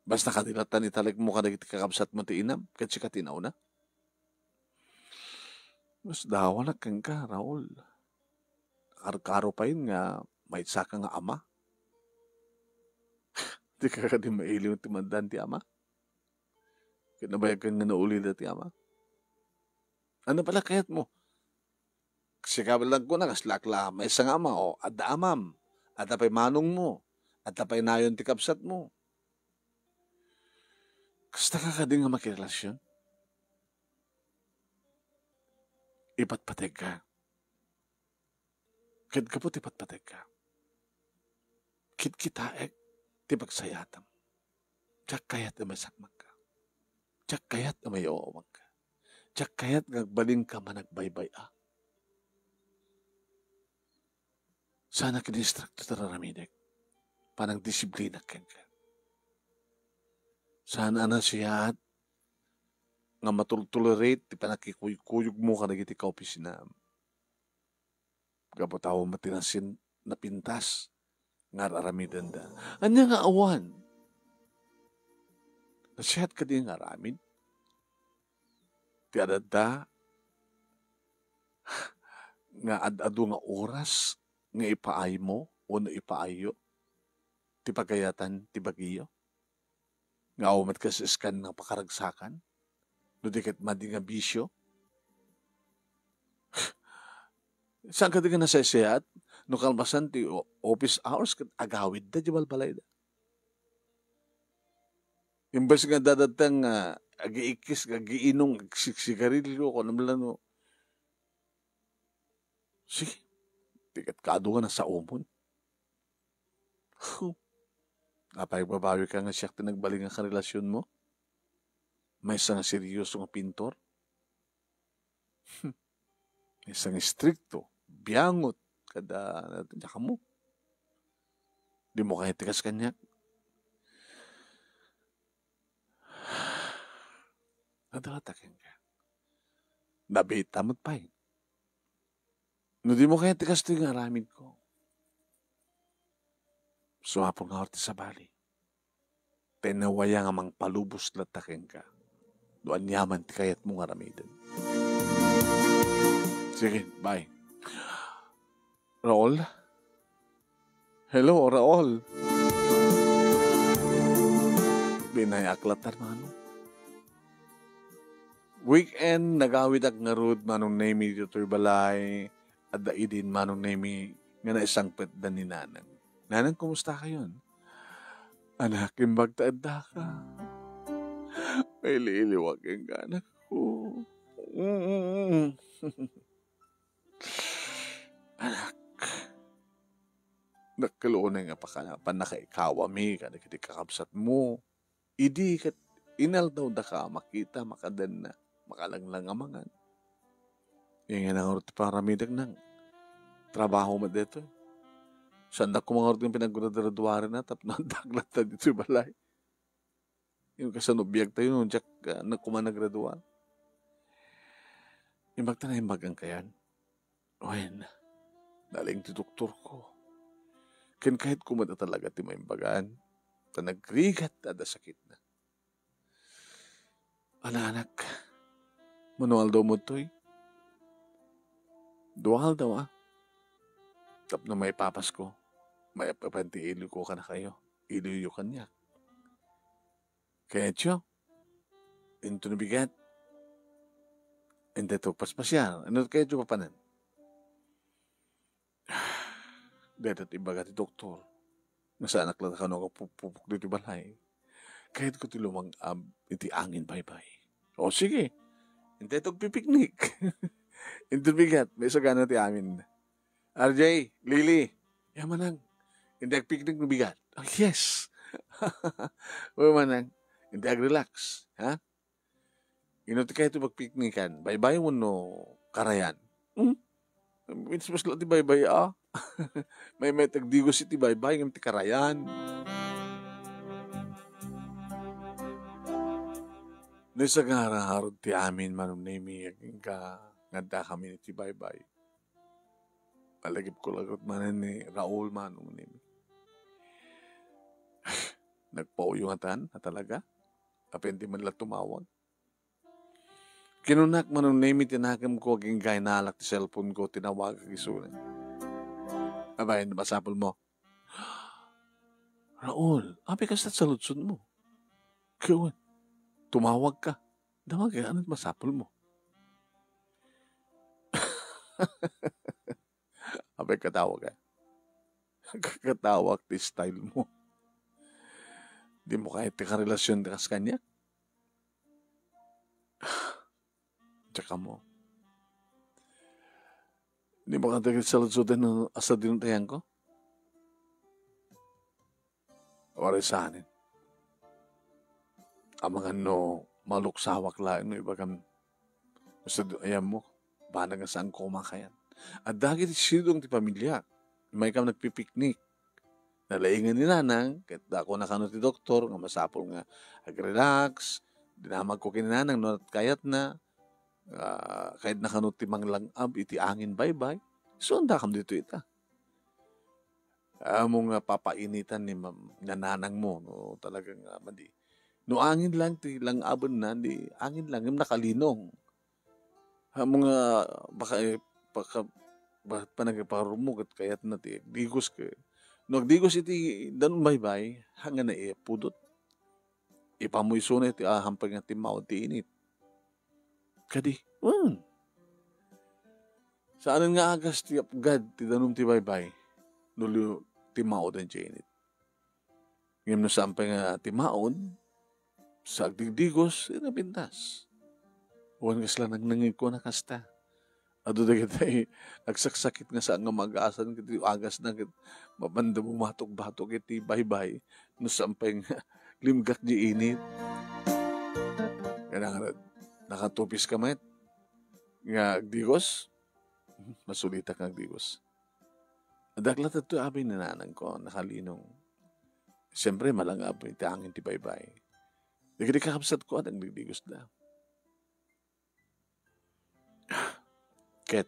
Basta kadi latta italekmo kadagiti kakabsatmo ti inam, ket sika ti nauna. Mas dawanak kenka, Raul. Karkaro payen nga maitsaka nga ama. Dika kadi mailiw ti maaddaan ti ama? Ket nabayagkan nga naulida ti ama. Ania pay la kayatmo? Sika met laeng kuna, kaslaak la maysa nga ama, o adda amam, adda pay manongmo, adda pay nayon ti kabsatmo. Kastaka kadi nga makirelasion? Ipatpategka. Ket gapu ti patpategka, kitkitaek ti pagsayatem. Diak kayat a maisakmangka. Diak kayat a maiaw-awangka. Diak kayat nga agbalinka managbaybay-a. Saanak nga istrikto ti ar-aramidek. Panangdisiplinak kenka. Saan a nasayaat nga matol-tolerate ti pannakikuykuyogmo kadagiti kaopisinam. Gapu ta awan met ti nasin-, napintas nga ar-aramidenda. Ania nga awan? Nasayaat kadi nga aramid ti adda nga ad-adu nga oras nga ipaaymo wenno ipaayyo ti pagayatan ti bagiyo? Nga awan met kas iskan nga pakaragsakan? No di ket madi nga bisio? Saan kadi nga nasaysayaat no kalpasan ti o-, office hours ket agawidda diay balbalayda? Imbes nga dadagta nga agiikkis, agiinum, agsigsigarilio, kunam la no. Sige, ti ket kaadu nga nasaomon. Huh. Apay, babawi ka nga siak ti nagbalin nga karelasionmo? Maysa nga seryoso nga pintor? Hmm. Maysa nga istrikto, biangot, kada, kada kamo. Dimo kayat ti kas kaniak? Adda latta kenka. Nabiitam met pay. No dimo kayat ti kastoy nga aramidko, sumapul nga awan ti sabali. Ta inawaya nga mangpalubos latta kenka no aniaman ti kayatmo nga aramiden. Sige, bye. Raul? Hello, Raul. Inayak latta, Manong. Weekend, nagawidak ngarud, Manong Nemi, ditoy balay. Adda idin, Manong Nemi, nga naisangpetda ni Nanang. "Nanang, kumusta kayon?" "Anak, imbag ta addaka. Mailiiliwak kenka, anak ko." "Mm, mm, mm." "Anak, dakkel unay nga pakana-, pannakaikawami kadagiti kakabsatmo. Idi ket inaldawdaka a makita, makadenna, makalanglang a mangan. Ingana ngarud ti panaramidek, nang trabaho met daytoy. Saandak koma ngarud nga pinaggraduarina tapno addak latta ditoy balay. Yung kasano biagtayo no diak, ah, na koma nagraduar." "Imbag ta naimbagan kayan?" "Wen, naleng ti doktorko. Ken kayatko met a talaga ti maimbagan, ta nagrigat ta adda sakitna." "Ala, anak, mano aldaw mo toy?" "Dua aldaw, a. Tapno maipapasko, maep-epen ti iliwko kadakayo, iliwyo kaniak." "Kayatyo? Inton bigat, intay to paspasiar. Inton kayatyo papanen?" "Dayta ti ibaga ti doktor. Nga saanak la kano nga pupupok ditoy balay. Kayatko ti lumang-ab iti angin baybay." "O, sige. Intay to agpipiknik." "Inton bigat, maisagana ti amin. R J, Lily, ya manang. Intay agpiknik no bigat." "Ah, yes." "Wen, manang. Intay agrelax, ha? Inton kayatyo pagpiknikan, baybay wenno karayan?" "Hmm? Mismos la ti baybay, a. May, may tagdigos iti baybay ngem ti karayan." Naisagana ngarud ti amin, Manong Nemi, agingga nga addakami iti baybay. Alagipko la ngarud manen ni Raul, Manong Nemi. Nagpauyo ngatan a talaga. Apin di man la tumawag. Kinunak, Manong Nemi, ti nakemko, agingga inalak ti cellphone ko, tinawagak isuna. "Abay, masapul mo." "Raul, apay kasta saludsod mo?" "Ket wen, tumawag ka. Dawag, ano masapul mo?" "Apay, katawag, a. Katawag ti style mo. Di mo kayat ti karelasion ti kas kaniak?" Tsaka mo. Di mo kadagit saludsoden no asa dinutayan ko? Wari saanen. Amangan no maluksawak laeng no ibagam. Basta di-, ayan mo, banag nga saan ko kumakayan. At dagiti sidong ti pamilya, may kam nagpipiknik. Nalaingan ni Nanang, ket dako na kano ti doktor, nga masapul nga ag-relax, dinamag ko ken ni Nanang no kayatna, ah, kayatna kano ti manglang-ab iti angin baybay, isu andakam ditoy ita. Ammom nga papainitan ni mam-, ni nanang mo, no, talagang, ah, madi. No angin lang ti lang-abenna, di angin lang, yung nakalinong. Ammom nga, baka, eh, baka, ba-, panagparumog at kayatna ti agdigos ka. No agdigos iti danum baybay, hanga na ipudot. Ipamoy isuna iti, ah, hampay nga timmaud ti init. Kadi, hmm. Saanen nga agas ti apgad ti danum ti baybay, no lu-, timmauden ti init. Ngem no saan pay nga timmaud, sa agdigdigos, ti napintas. Wen kasla nangnangegko a kasta. Adu dagiti agsaksakit nga saan nga maagasan ket agasna ket mapanda bumatok-batok iti baybay no saan pay nga limgak di init. Kailangan nakatupiska met nga agdigos, masulitak nga agdigos. Adda la daytoy abi ni nanangko, nakalinong. Siyempre, malangab iti angin ti baybay. Dagiti kakabsatko, adda agdigdigosda. Ket,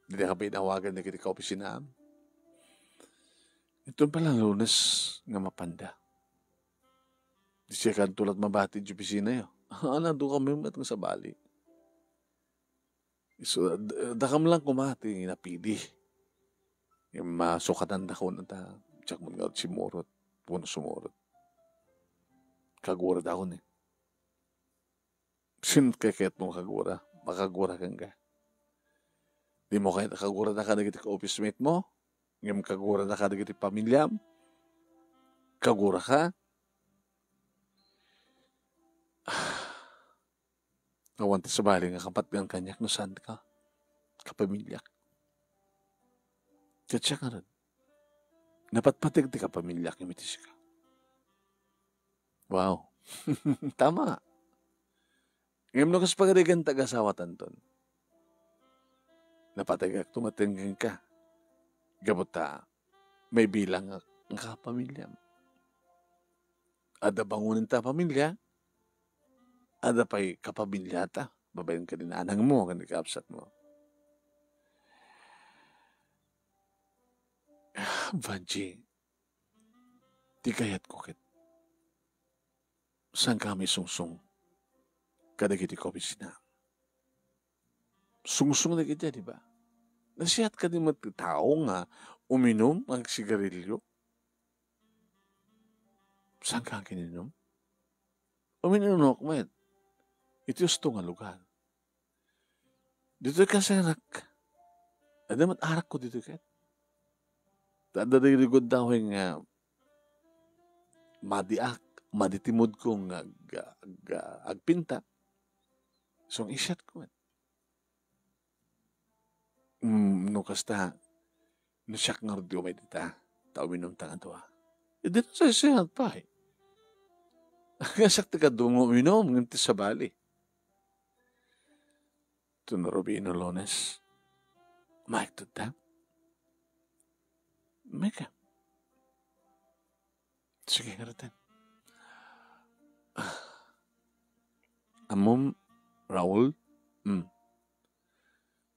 dida ka pay inawagan dagiti kaopisinaam? Inton pala Lunes nga mapanda. Di siya kanto lat mabati di opisina yo. Ana, do kami met nga sabali. So, d-, dakam lang kumati napili. Yung masukatan da ko na ta, tsak mo nga simurot, puno sumurot. Kagurada, kunak. Sino kayatmo kagura? Makagura kenka. Dimo kayat a kagurada kadagiti ka-office mate mo? Ngem kagurada kadagiti pamiliam? Kaguraka? Awan ti sabali nga kapatgan kaniak no saan ka kapamiliak. Ket siak ngarud, napatpateg ti kapamiliak ngem iti sika. Wow. Tama. Ngem no kas pagarigan ti agasawatayo, napategakto met kenka. Gapu ta maibilangak nga kapamiliam. Adda bangonen ta pamilia, adda pay kapamiliata, babaen ken ni nanangmo ken ni kabsatmo. Vanji, ti kayatko ket saanka nga maisungsong kadagiti kaopisina. Sungsong dagiti, di ba? Nasiat kadi met ti tao nga uminum, agsigarilio? Saanka nga agin-inum? Umin-inumok met iti husto nga lugar. Ditoy kaserak. Adda met arakko ditoy ket. Ta adda dagiti gundaway nga madiak, madi ti moodko nga ag-, ag-, agpinta. So, ang isyat ko met. Mm, no kasta, no siak ngarud ti umay dita, ta uminumta nga dua. Idi nasaysayan pay. Nga siak ti kaduam nga uminum, ngem ti sabali. Ito na Rubino Lones. Maiktot ta? Meka. Sige, ngaratan. Ah. Ammom, Raul? Hmm.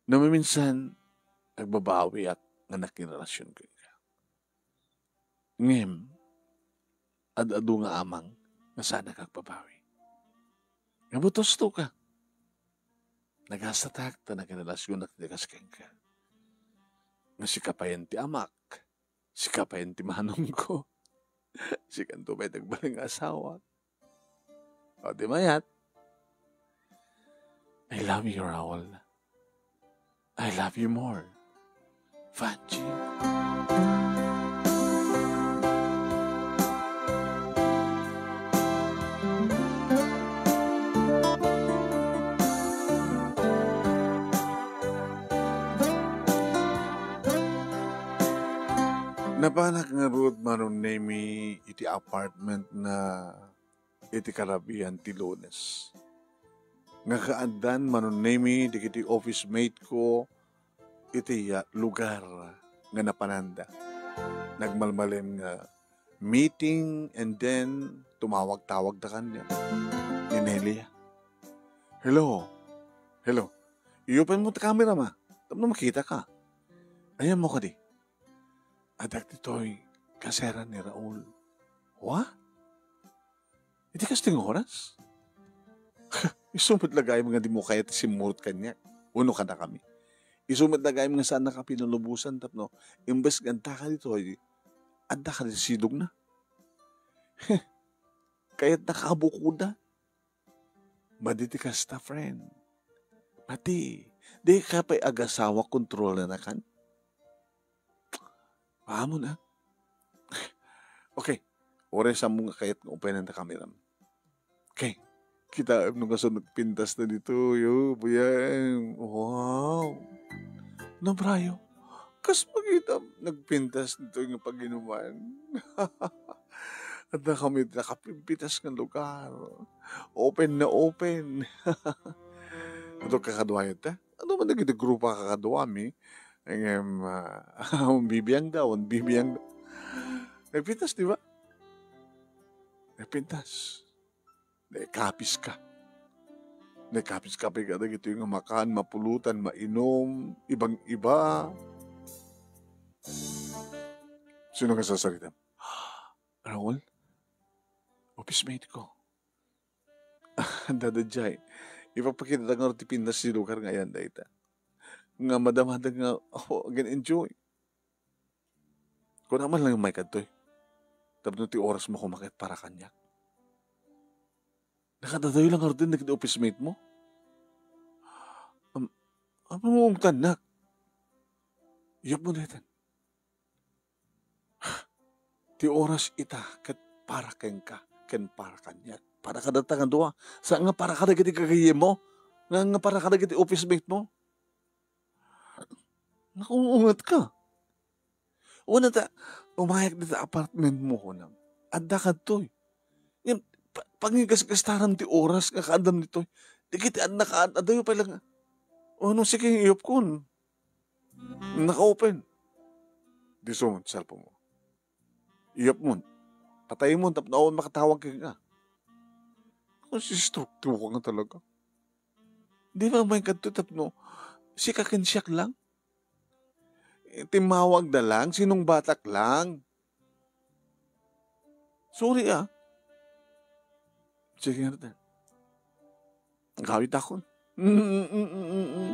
Namaminsan, agbabawiak nga nakirelasyon kenka. Ngem, ad-adu nga amang nga saanak agbabawi. Nga butos to ka. Nagastatak ta nakirelasyonak ti kas kenka. Nga sika payen ti amak, sika payen ti manongko, sikanto pay ti agbalin nga asawak. O, di mayat? I love you, Raul. I love you more, Vanji. Napanak ngarud, Manong Nemy, iti apartment na iti karabian ti Lunes. Nga kaaddan, Manong Nemy, dagiti office mate ko iti, ah, lugar nga napananda. Nagmalmalem nga meeting, and then tumawag-tawag da kaniak ni Nelia. "Hello. Hello. I-open mo ti camera, ma. Tapno makita ka. Ayan mo kadi. Adda ditoy kaseran ni Raul." "Wa? Iti kasting oras?" "Isu met la gayam nga dimo kayat ti simmurot kaniak, wenno kadakami. Isu met la gayam nga saannak a pinalubosan tapno imbes nga addaka ditoy, addaka ti sidongna. Kayatnak a bukodan. Madi ti kasta, friend. Madi. Dika pay agasawa, kontrolanakan." Paamon, ah? Okay. Uray saanmo nga kayat nga openan ta kameram. Okay. Kitaem no kasano nagpintas na ditoy, oh, bayam. Wow. Nabrayo. Kas makita, nagpintas ditoy nga pag-inuman. Adda kami nakapimpitas nga lugar. Open na open. Ato kakaduayo ta? Ano man dagiti grupo a kakaduami? Ngem, ah, bibiangda, awan bibiangda. Nagpintas, di ba? Nagpintas. Naikapis ka. Naikapis ka pay kadagitoy nga makan, mapulotan, mainum, ibang-iba. Sino nga sasarita? Raul? Office mate ko. Dada Jai, ipapakita ta ngarud ti pintas ti lugar nga ayan dayta. Nga madamada nga, oh, agin-enjoy. Kuna man lang may kadtoy. Tapno ti oras mo kumaket para kaniak. Nakadadayo lang ngaruden dagiti office mate mo? Am-, apay mo ungtannak? Iyapmo daytan. Ti oras ita ket para kenka, ken para kaniak. Para kadata nga dua. Saan nga para kadagiti gagayyemmo, nga, nga para kadagiti office mate mo. Nakuunget ka. Wen ta, umayak dita apartment mo, kunam. Adda kadtoy. Ngem, pa-, pangigasgastaram ti oras nga kaadam ditoy. Dagiti adda ka, ad-, adayo pay lang. O, no, sige, iyupkon. Naka-open. Disso, cellphone mo. Iyupmon. Patayemon tapno awan makatawag kenka. Konsistok ti ka nga talaga. Di ba may kadto tapno sika ken siak lang? Eh, timmawag da lang, sinungbatak lang. Sorry, ah. Sige, arte. Agawid akon. Mm, mm, mm, mm, mm.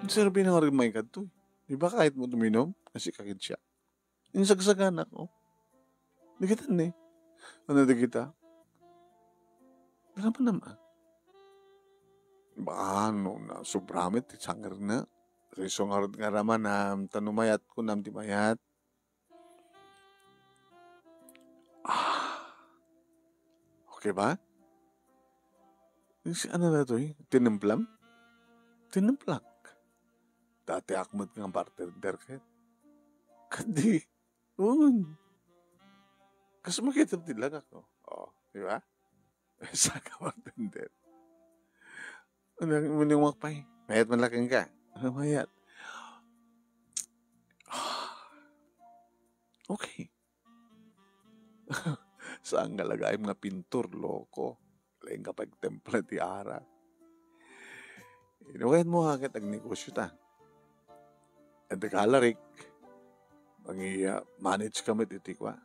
Serbi na nga rin may kadto. Di ba kahit mo tuminom, kasi kakit siya. Insagsaganak, oh. Dagita ni. Ano dagita? Dala pa naman. Baka ano na, sobra met ti sangir na. Riso nga rod nga raman, am, tano mayat ko, nam di mayat. Ah. Okay ba? Si ano na to eh? Tinemplam? Tinimplak. Dati ak met nga bartender ket. Kadi. Un. Kas makita ti lagak, no? Oh, di ba? Saka bartender. Ano, minungak pay. Mayat man laking ka. Ah, mayat. Ah. Okay. Saan nga lagaim nga pintor, loko? Laeng ka pagtempla ti arak. Inuwen mo nga ket agnegosyo ta. Iti kalarik, mangi-, ah, manage ka met iti kua.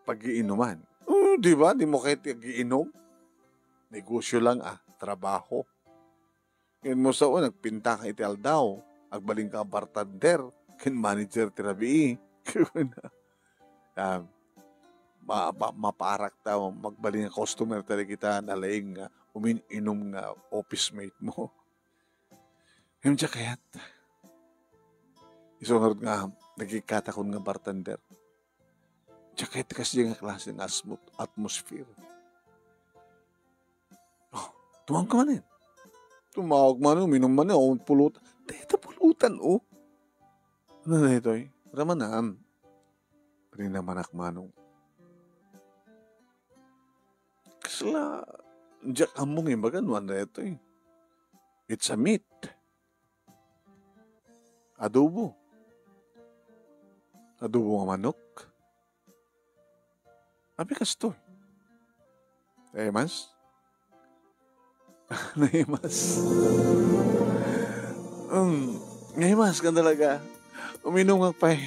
Pag-iinuman. Oh, di ba? Di mo kaya ti agiinom? Negosyo lang, ah, trabaho. Ngem mo sao, nagpinta ka iti aldaw, agbalin ka bartender, ken manager ti rabii. Ah, ma-, ma-, mapaarak ta, magbalin nga customer ta dagita nalaing nga umin-inum nga office mate mo. Ngem diak kayat. Isu ngarud nga nagikkatakon nga bartender. Diak kayat ti kasdiay nga klase nga asmo-, atmosphere. Oh, tumawag ka manen. Tumawag man, uminum man, oh, pulutan. Dayta pulutan, oh. Ano na itoy? Ramanam. Rinamanak manong. Kasla, diak ammong imbaga no ano itoy. It's a meat. Adobo. Adobo nga manok. Apay kastoy? Naimas? Naimas. Um, naimas ka talaga. Uminum ka pay.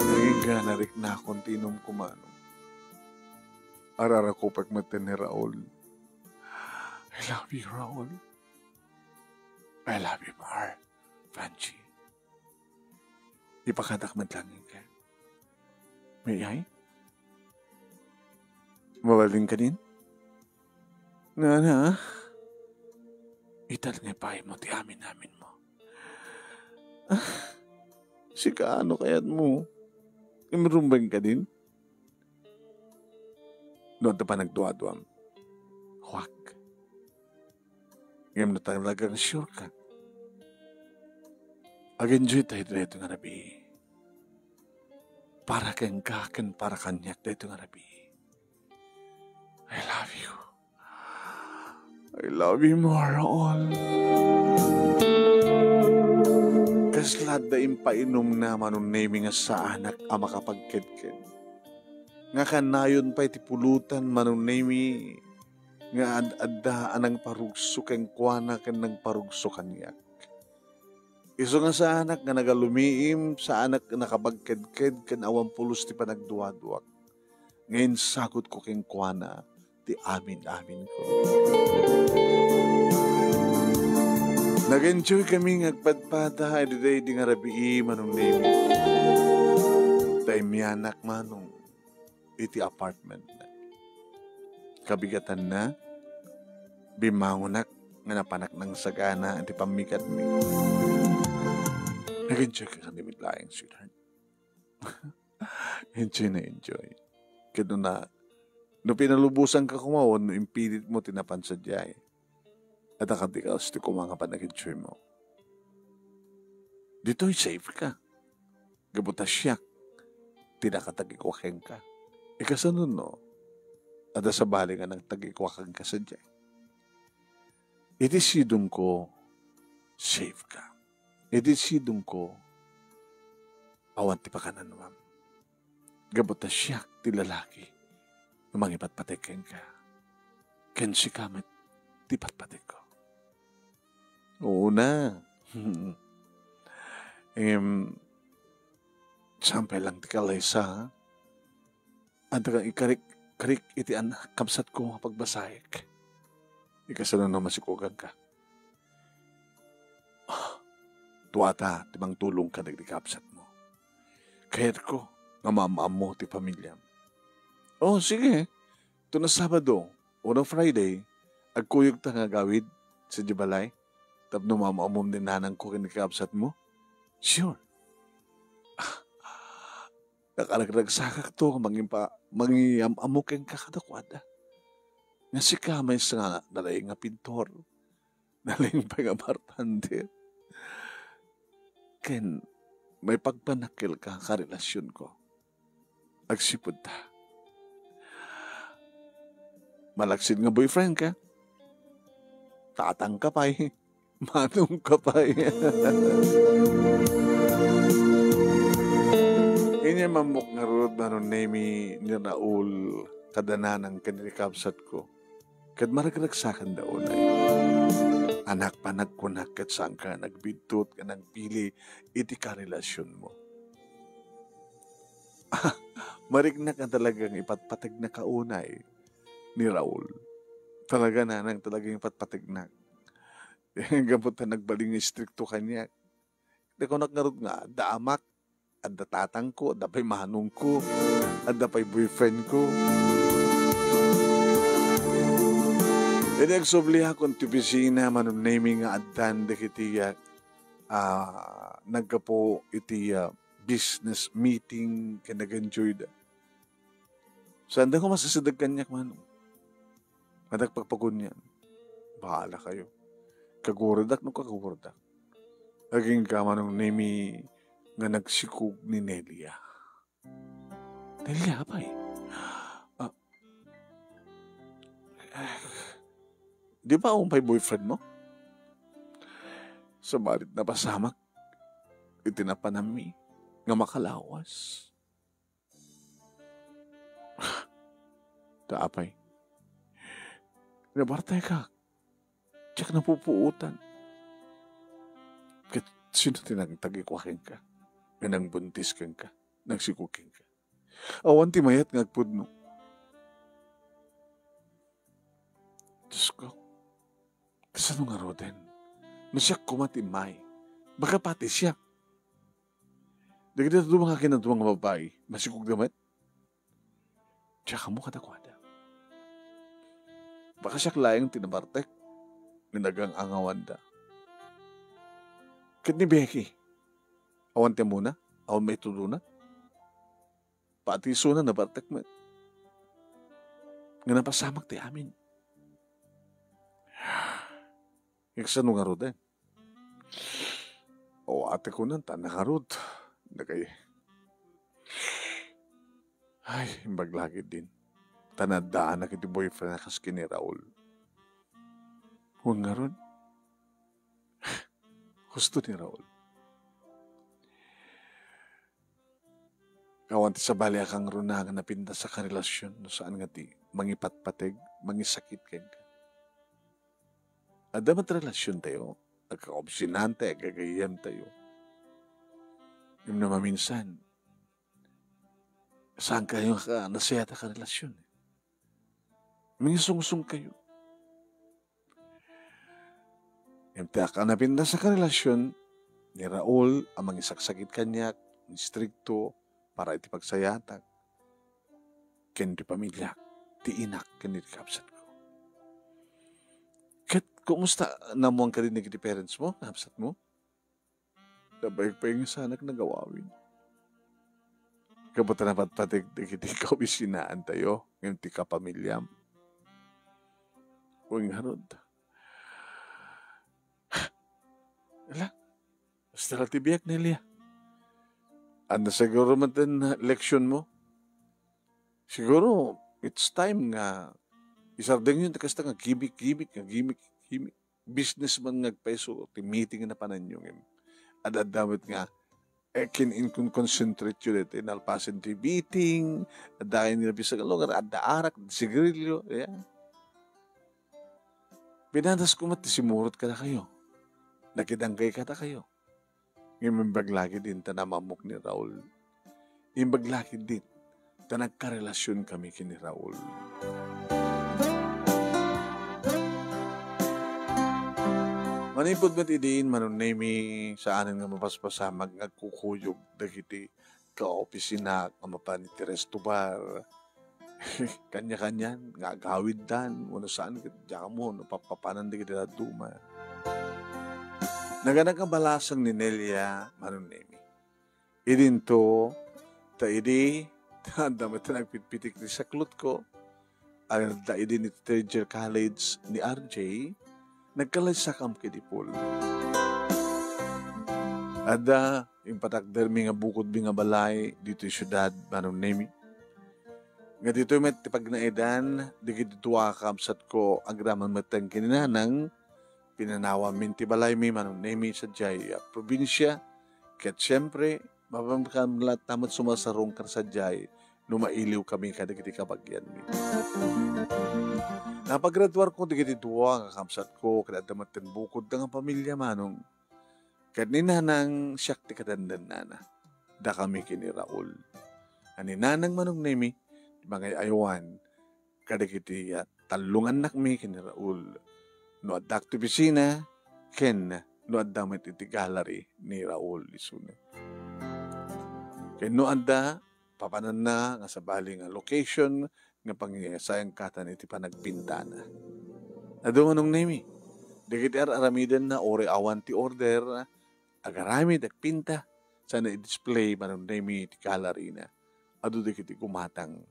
Naging ka nariknakon ti inum ko manong. Ararakupek met ni Raul. I love you, Raul. I love you more, Franchi. Ipakadak met lang ka. May ay? Mabalin ka din? Nana, ital nga pay mo ti amin-amin mo. Ah, sika ano kayat mo? Imrumbeng ka din? No, adda pa nagduaduam. Huwag. Ngem no talagang sure ka, ag-enjoy tayo dito nga rabii. Para kenka, ken para kaniak dito nga rabii. I love you. I love you more all. Kasla adda impainumna Manong Nemi nga saanak a makapagkedked. Nga kanayon pay ti pulutan Manong Nemi nga ad-adda a nangparugso kenkuana ken nangparugso kaniak. Isu nga saanak nga nagalumiim, saanak nga nakapagkedked ken awan pulos ti panagduaduak. Nga insagutko kenkuana ti amin-aminko. Nag-enjoy kami nga agpadpada idi daydi nga rabii, Manong Nemi. Ta immianak manong iti apartment na. kabigatanna, bimmangonak nga napanak nangsagana iti pammigatmi. Nag-enjoy ka kadi met laeng, sweetheart. Enjoy na enjoy. Ket no na, no pinalubosanka koma wenno impilitmo ti napan sadiay, adda kadi kas ti koma nga panag-enjoymo. Ditoy safe ka. Gapu ta siak ti nakatagikua kenka. Ikasano no, adda sabali nga nagtagikua kenka sadiay. Iti sidongko, safe ka. Iti sidongko, awan ti pakananuam. Gapu ta siak ti lalaki nga mangipatpateg kenka. Ken sika met ti patpategko. Oo na. Em, sampay lang ti kalaysa, ha? Adda kang ikarik-karik iti an-, kabsatko nga pagbasaek. Ikasano no masikuganka? Ah, duata ti mangtulong kadagiti kabsatmo. Kayatko nga maam-ammo ti pamilyam. Oh, sige. Ito na Sabado, o no Friday, agkuyogta nga agawid sadiay balay tapno maam-ammom ni nanangko ken ni kabsatmo? Sure. Ah, nakaragragsakakto nga mangipa-, mangiam-ammo kenka kadakuada. Nga sika maysa nga nalaing nga pintor, nalaing pay nga bartender, ken maipagpannakkelka a karelasionko. Agsipud ta, malaksid nga boyfriend ka, tatang ka pay, manong ka pay. Inya mammok ngarud, Manong Nemi, ni Raul, kada nanang ken ni kabsatko. Ket maragragsakanda unay. Anak, panagkunak ket saanka nagbidtot nga nagpili iti karelasionmo. Mariknak nga talagang ipatpategnaka unay ni Raul. Talaga, nanang, talagang ipatpategnak. Gapu ta nagbalin nga istrikto kaniak. Nakunak ngarud nga, adda amak, adda tatangko, adda pay manongko, adda pay boyfriendko. Idi agsubliakon ti opisina, Manong Nemi, nga addan dagiti, ah, ah, naggapu iti, ah, business meeting ken nag-enjoyda. Saanda nga masasideg kaniak, Manong. Nga nagpagpagunian. Bahala kayo. Kagurodak no kagurodak. Agingga, Manong Nemi, nga nagsikog ni Nelia. Nelia, apay? Ah, ah, di ba awan pay boyfriend mo? Sumarit napasamak iti napananmi nga makalawas. Ta apay? Nabartekak. Diak napupuotan. Ket sino ti nagtagikua kenka? Nga nangbuntis kenka? Nagsikog kenka? Awan ti mayat nga agpudno. Diyos ko, kasano ngaruden? No siak koma ti immay, baga pati siak. Dagiti dadduma nga kinadua nga babai, masikogda met? Diak ammo kadakuada. Baka siak laeng ti nabartek nga nagang-angawanda. Ket ni Becky, awan ti ammona, awan maitudona. Pati isuna, nabartek met. Nga napasamak ti amin. Kasano ngaruden? Awatek kunan ta nangarud. Dagay. Ay, imbag la ketdin. Ta naaddaanak iti boyfriend a kas ken ni Raul. Wen ngarud, husto ni Raul. Awan ti sabali a kangruna nga napintas a karelasion no saan nga ti mangipatpateg, mangisakit kenka. Adda met relasiontayo, agkakaobsinantayo, agkagayyemtayo. Ngem no maminsan, saankayo nga nasayaat a karelasion. Mangisungsongkayo. Ngem ti akanapintas a karelasion ni Raul a mangisaksakit kaniak, istrikto para iti pagsayaatak ken ti pamiliak, ti inak ken iti kabsatko. Ket kumusta? Naammuan kadi dagiti parents mo, kabsat mo? Nabaybay nga sanak nagawawid. Gapu ta napatpatik dagiti kaobisinaantayo ngem ti kapamiliam. Wen ngarud. Ala, basta la ti biag, Nelia. Ania siguro met ti leksion mo? Siguro, it's time nga isardengyo ti kasta nga gimik-gimik, nga gimik-gimik. Business man nga agpayso ti meeting a napananyo ngem. Ad-adda met nga, eh, kin-, in-, kun-, concentrate yo daytoy nalpasen ti meeting, adda kayo ni bisan nga lugar, adda arak, sigarilyo, yeah. Pinadasko met ti simurot kadakayo. Nakidangkay kadakayo. Ngem imbag la ketdin ta namammok ni Raul. Imbag la ketdin ta nagkarelasion kami ken ni Raul. Manipud met idin, Manong Nemy, saanen nga mapaspasamak nga agkukuyog dagiti kaopisina nga mapan iti resto bar. Kanya-kanyan nga agawiddan, wenno saan ket diak ammo no pappapanan dagiti dadduma. Naganak nga balasang ni Nelia, Manong Nemy. Idinto, ta idi, ta adda met nagpitpitik ti saklotko, adda idi ni third year college ni R J, nagkalaysakam ken ni Paul. Adda, impatakdermi nga bukodmi nga balay ditoy siudad, Manong Nemy. Nga ditoy met ti pagnaedan dagiti dua a kabsatko agraman met ken ni Nanang, pinanawanmi ti balaymi, Manong Nemy, sadiay a probinsia, ket siempre, mapankamlat ta met sumarsarungkar sadiay no mailiw kami kadagiti kabagianmi. Napagraduarko dagiti dua nga kabsatko, ket adda met ti bukodda nga pamilia, Manong. Ket ni Nanang, siak ti kadannennana. Dakami ken ni Raul. A ni Nanang, Manong Nemy, ti mangay-aywan kadagiti, ah, tallo nga annakmi ken ni Raul. No addak ti opisina, ken no adda met iti gallery ni Raul isuna. Ken no adda, papananna nga sabali nga location nga pangyasayangkatan iti panagpintana. Adu, Manong Nemy, dagiti ar-aramidenna uray awan ti order, agaramid, agpinta, sana i-display, Manong Nemy, iti gallery-na. Adu dagiti gumatang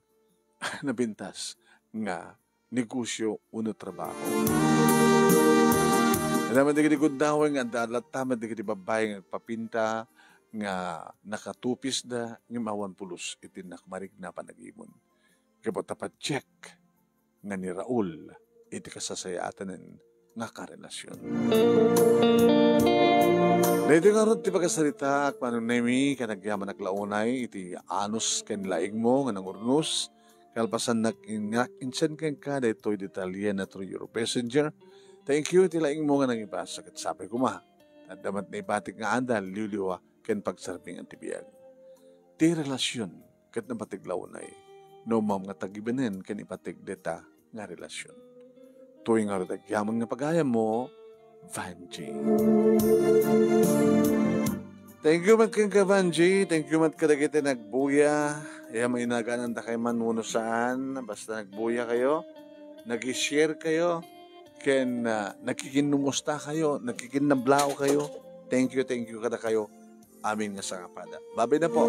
napintas nga negosio wenno trabaho. Adda met dagiti gundaway nga adda latta met dagiti babbai nga agpapinta nga nakatupisda ngem awan pulos iti nakmarikna a panagimon. Gapu ta padiak nga ni Raul iti kasasayaatanen nga karelasion. Daytoy ngarud ti pakasaritaak, Manong Nemy, ken agyamanak la unay iti anus ken laingmo nga nangurnos. Kalpasannak, innak insen kenka daytoy detalye nga through your messenger. Thank you iti laingmo nga nangibasa ket sapay koma, adda met naibatik nga adal, liwliwa, ken pagserbian ti biag. Ti relasion ket napateg la unay no ammom nga tagibenen ken ipateg dayta nga relasion. Toy ngarud agyamanak nga pagayammo, Vanjie. Thank you met kenka, Vanjie. Thank you met kadagiti nagbuya. Ya, mainagananda kayo man wenno saan, basta nagbuya kayo, nag-share kayo, ken, ah, nagkikinnumusta kayo, nagkikinnablao kayo. Thank you, thank you kada kayo. Amin nga sangapada. Babay na po.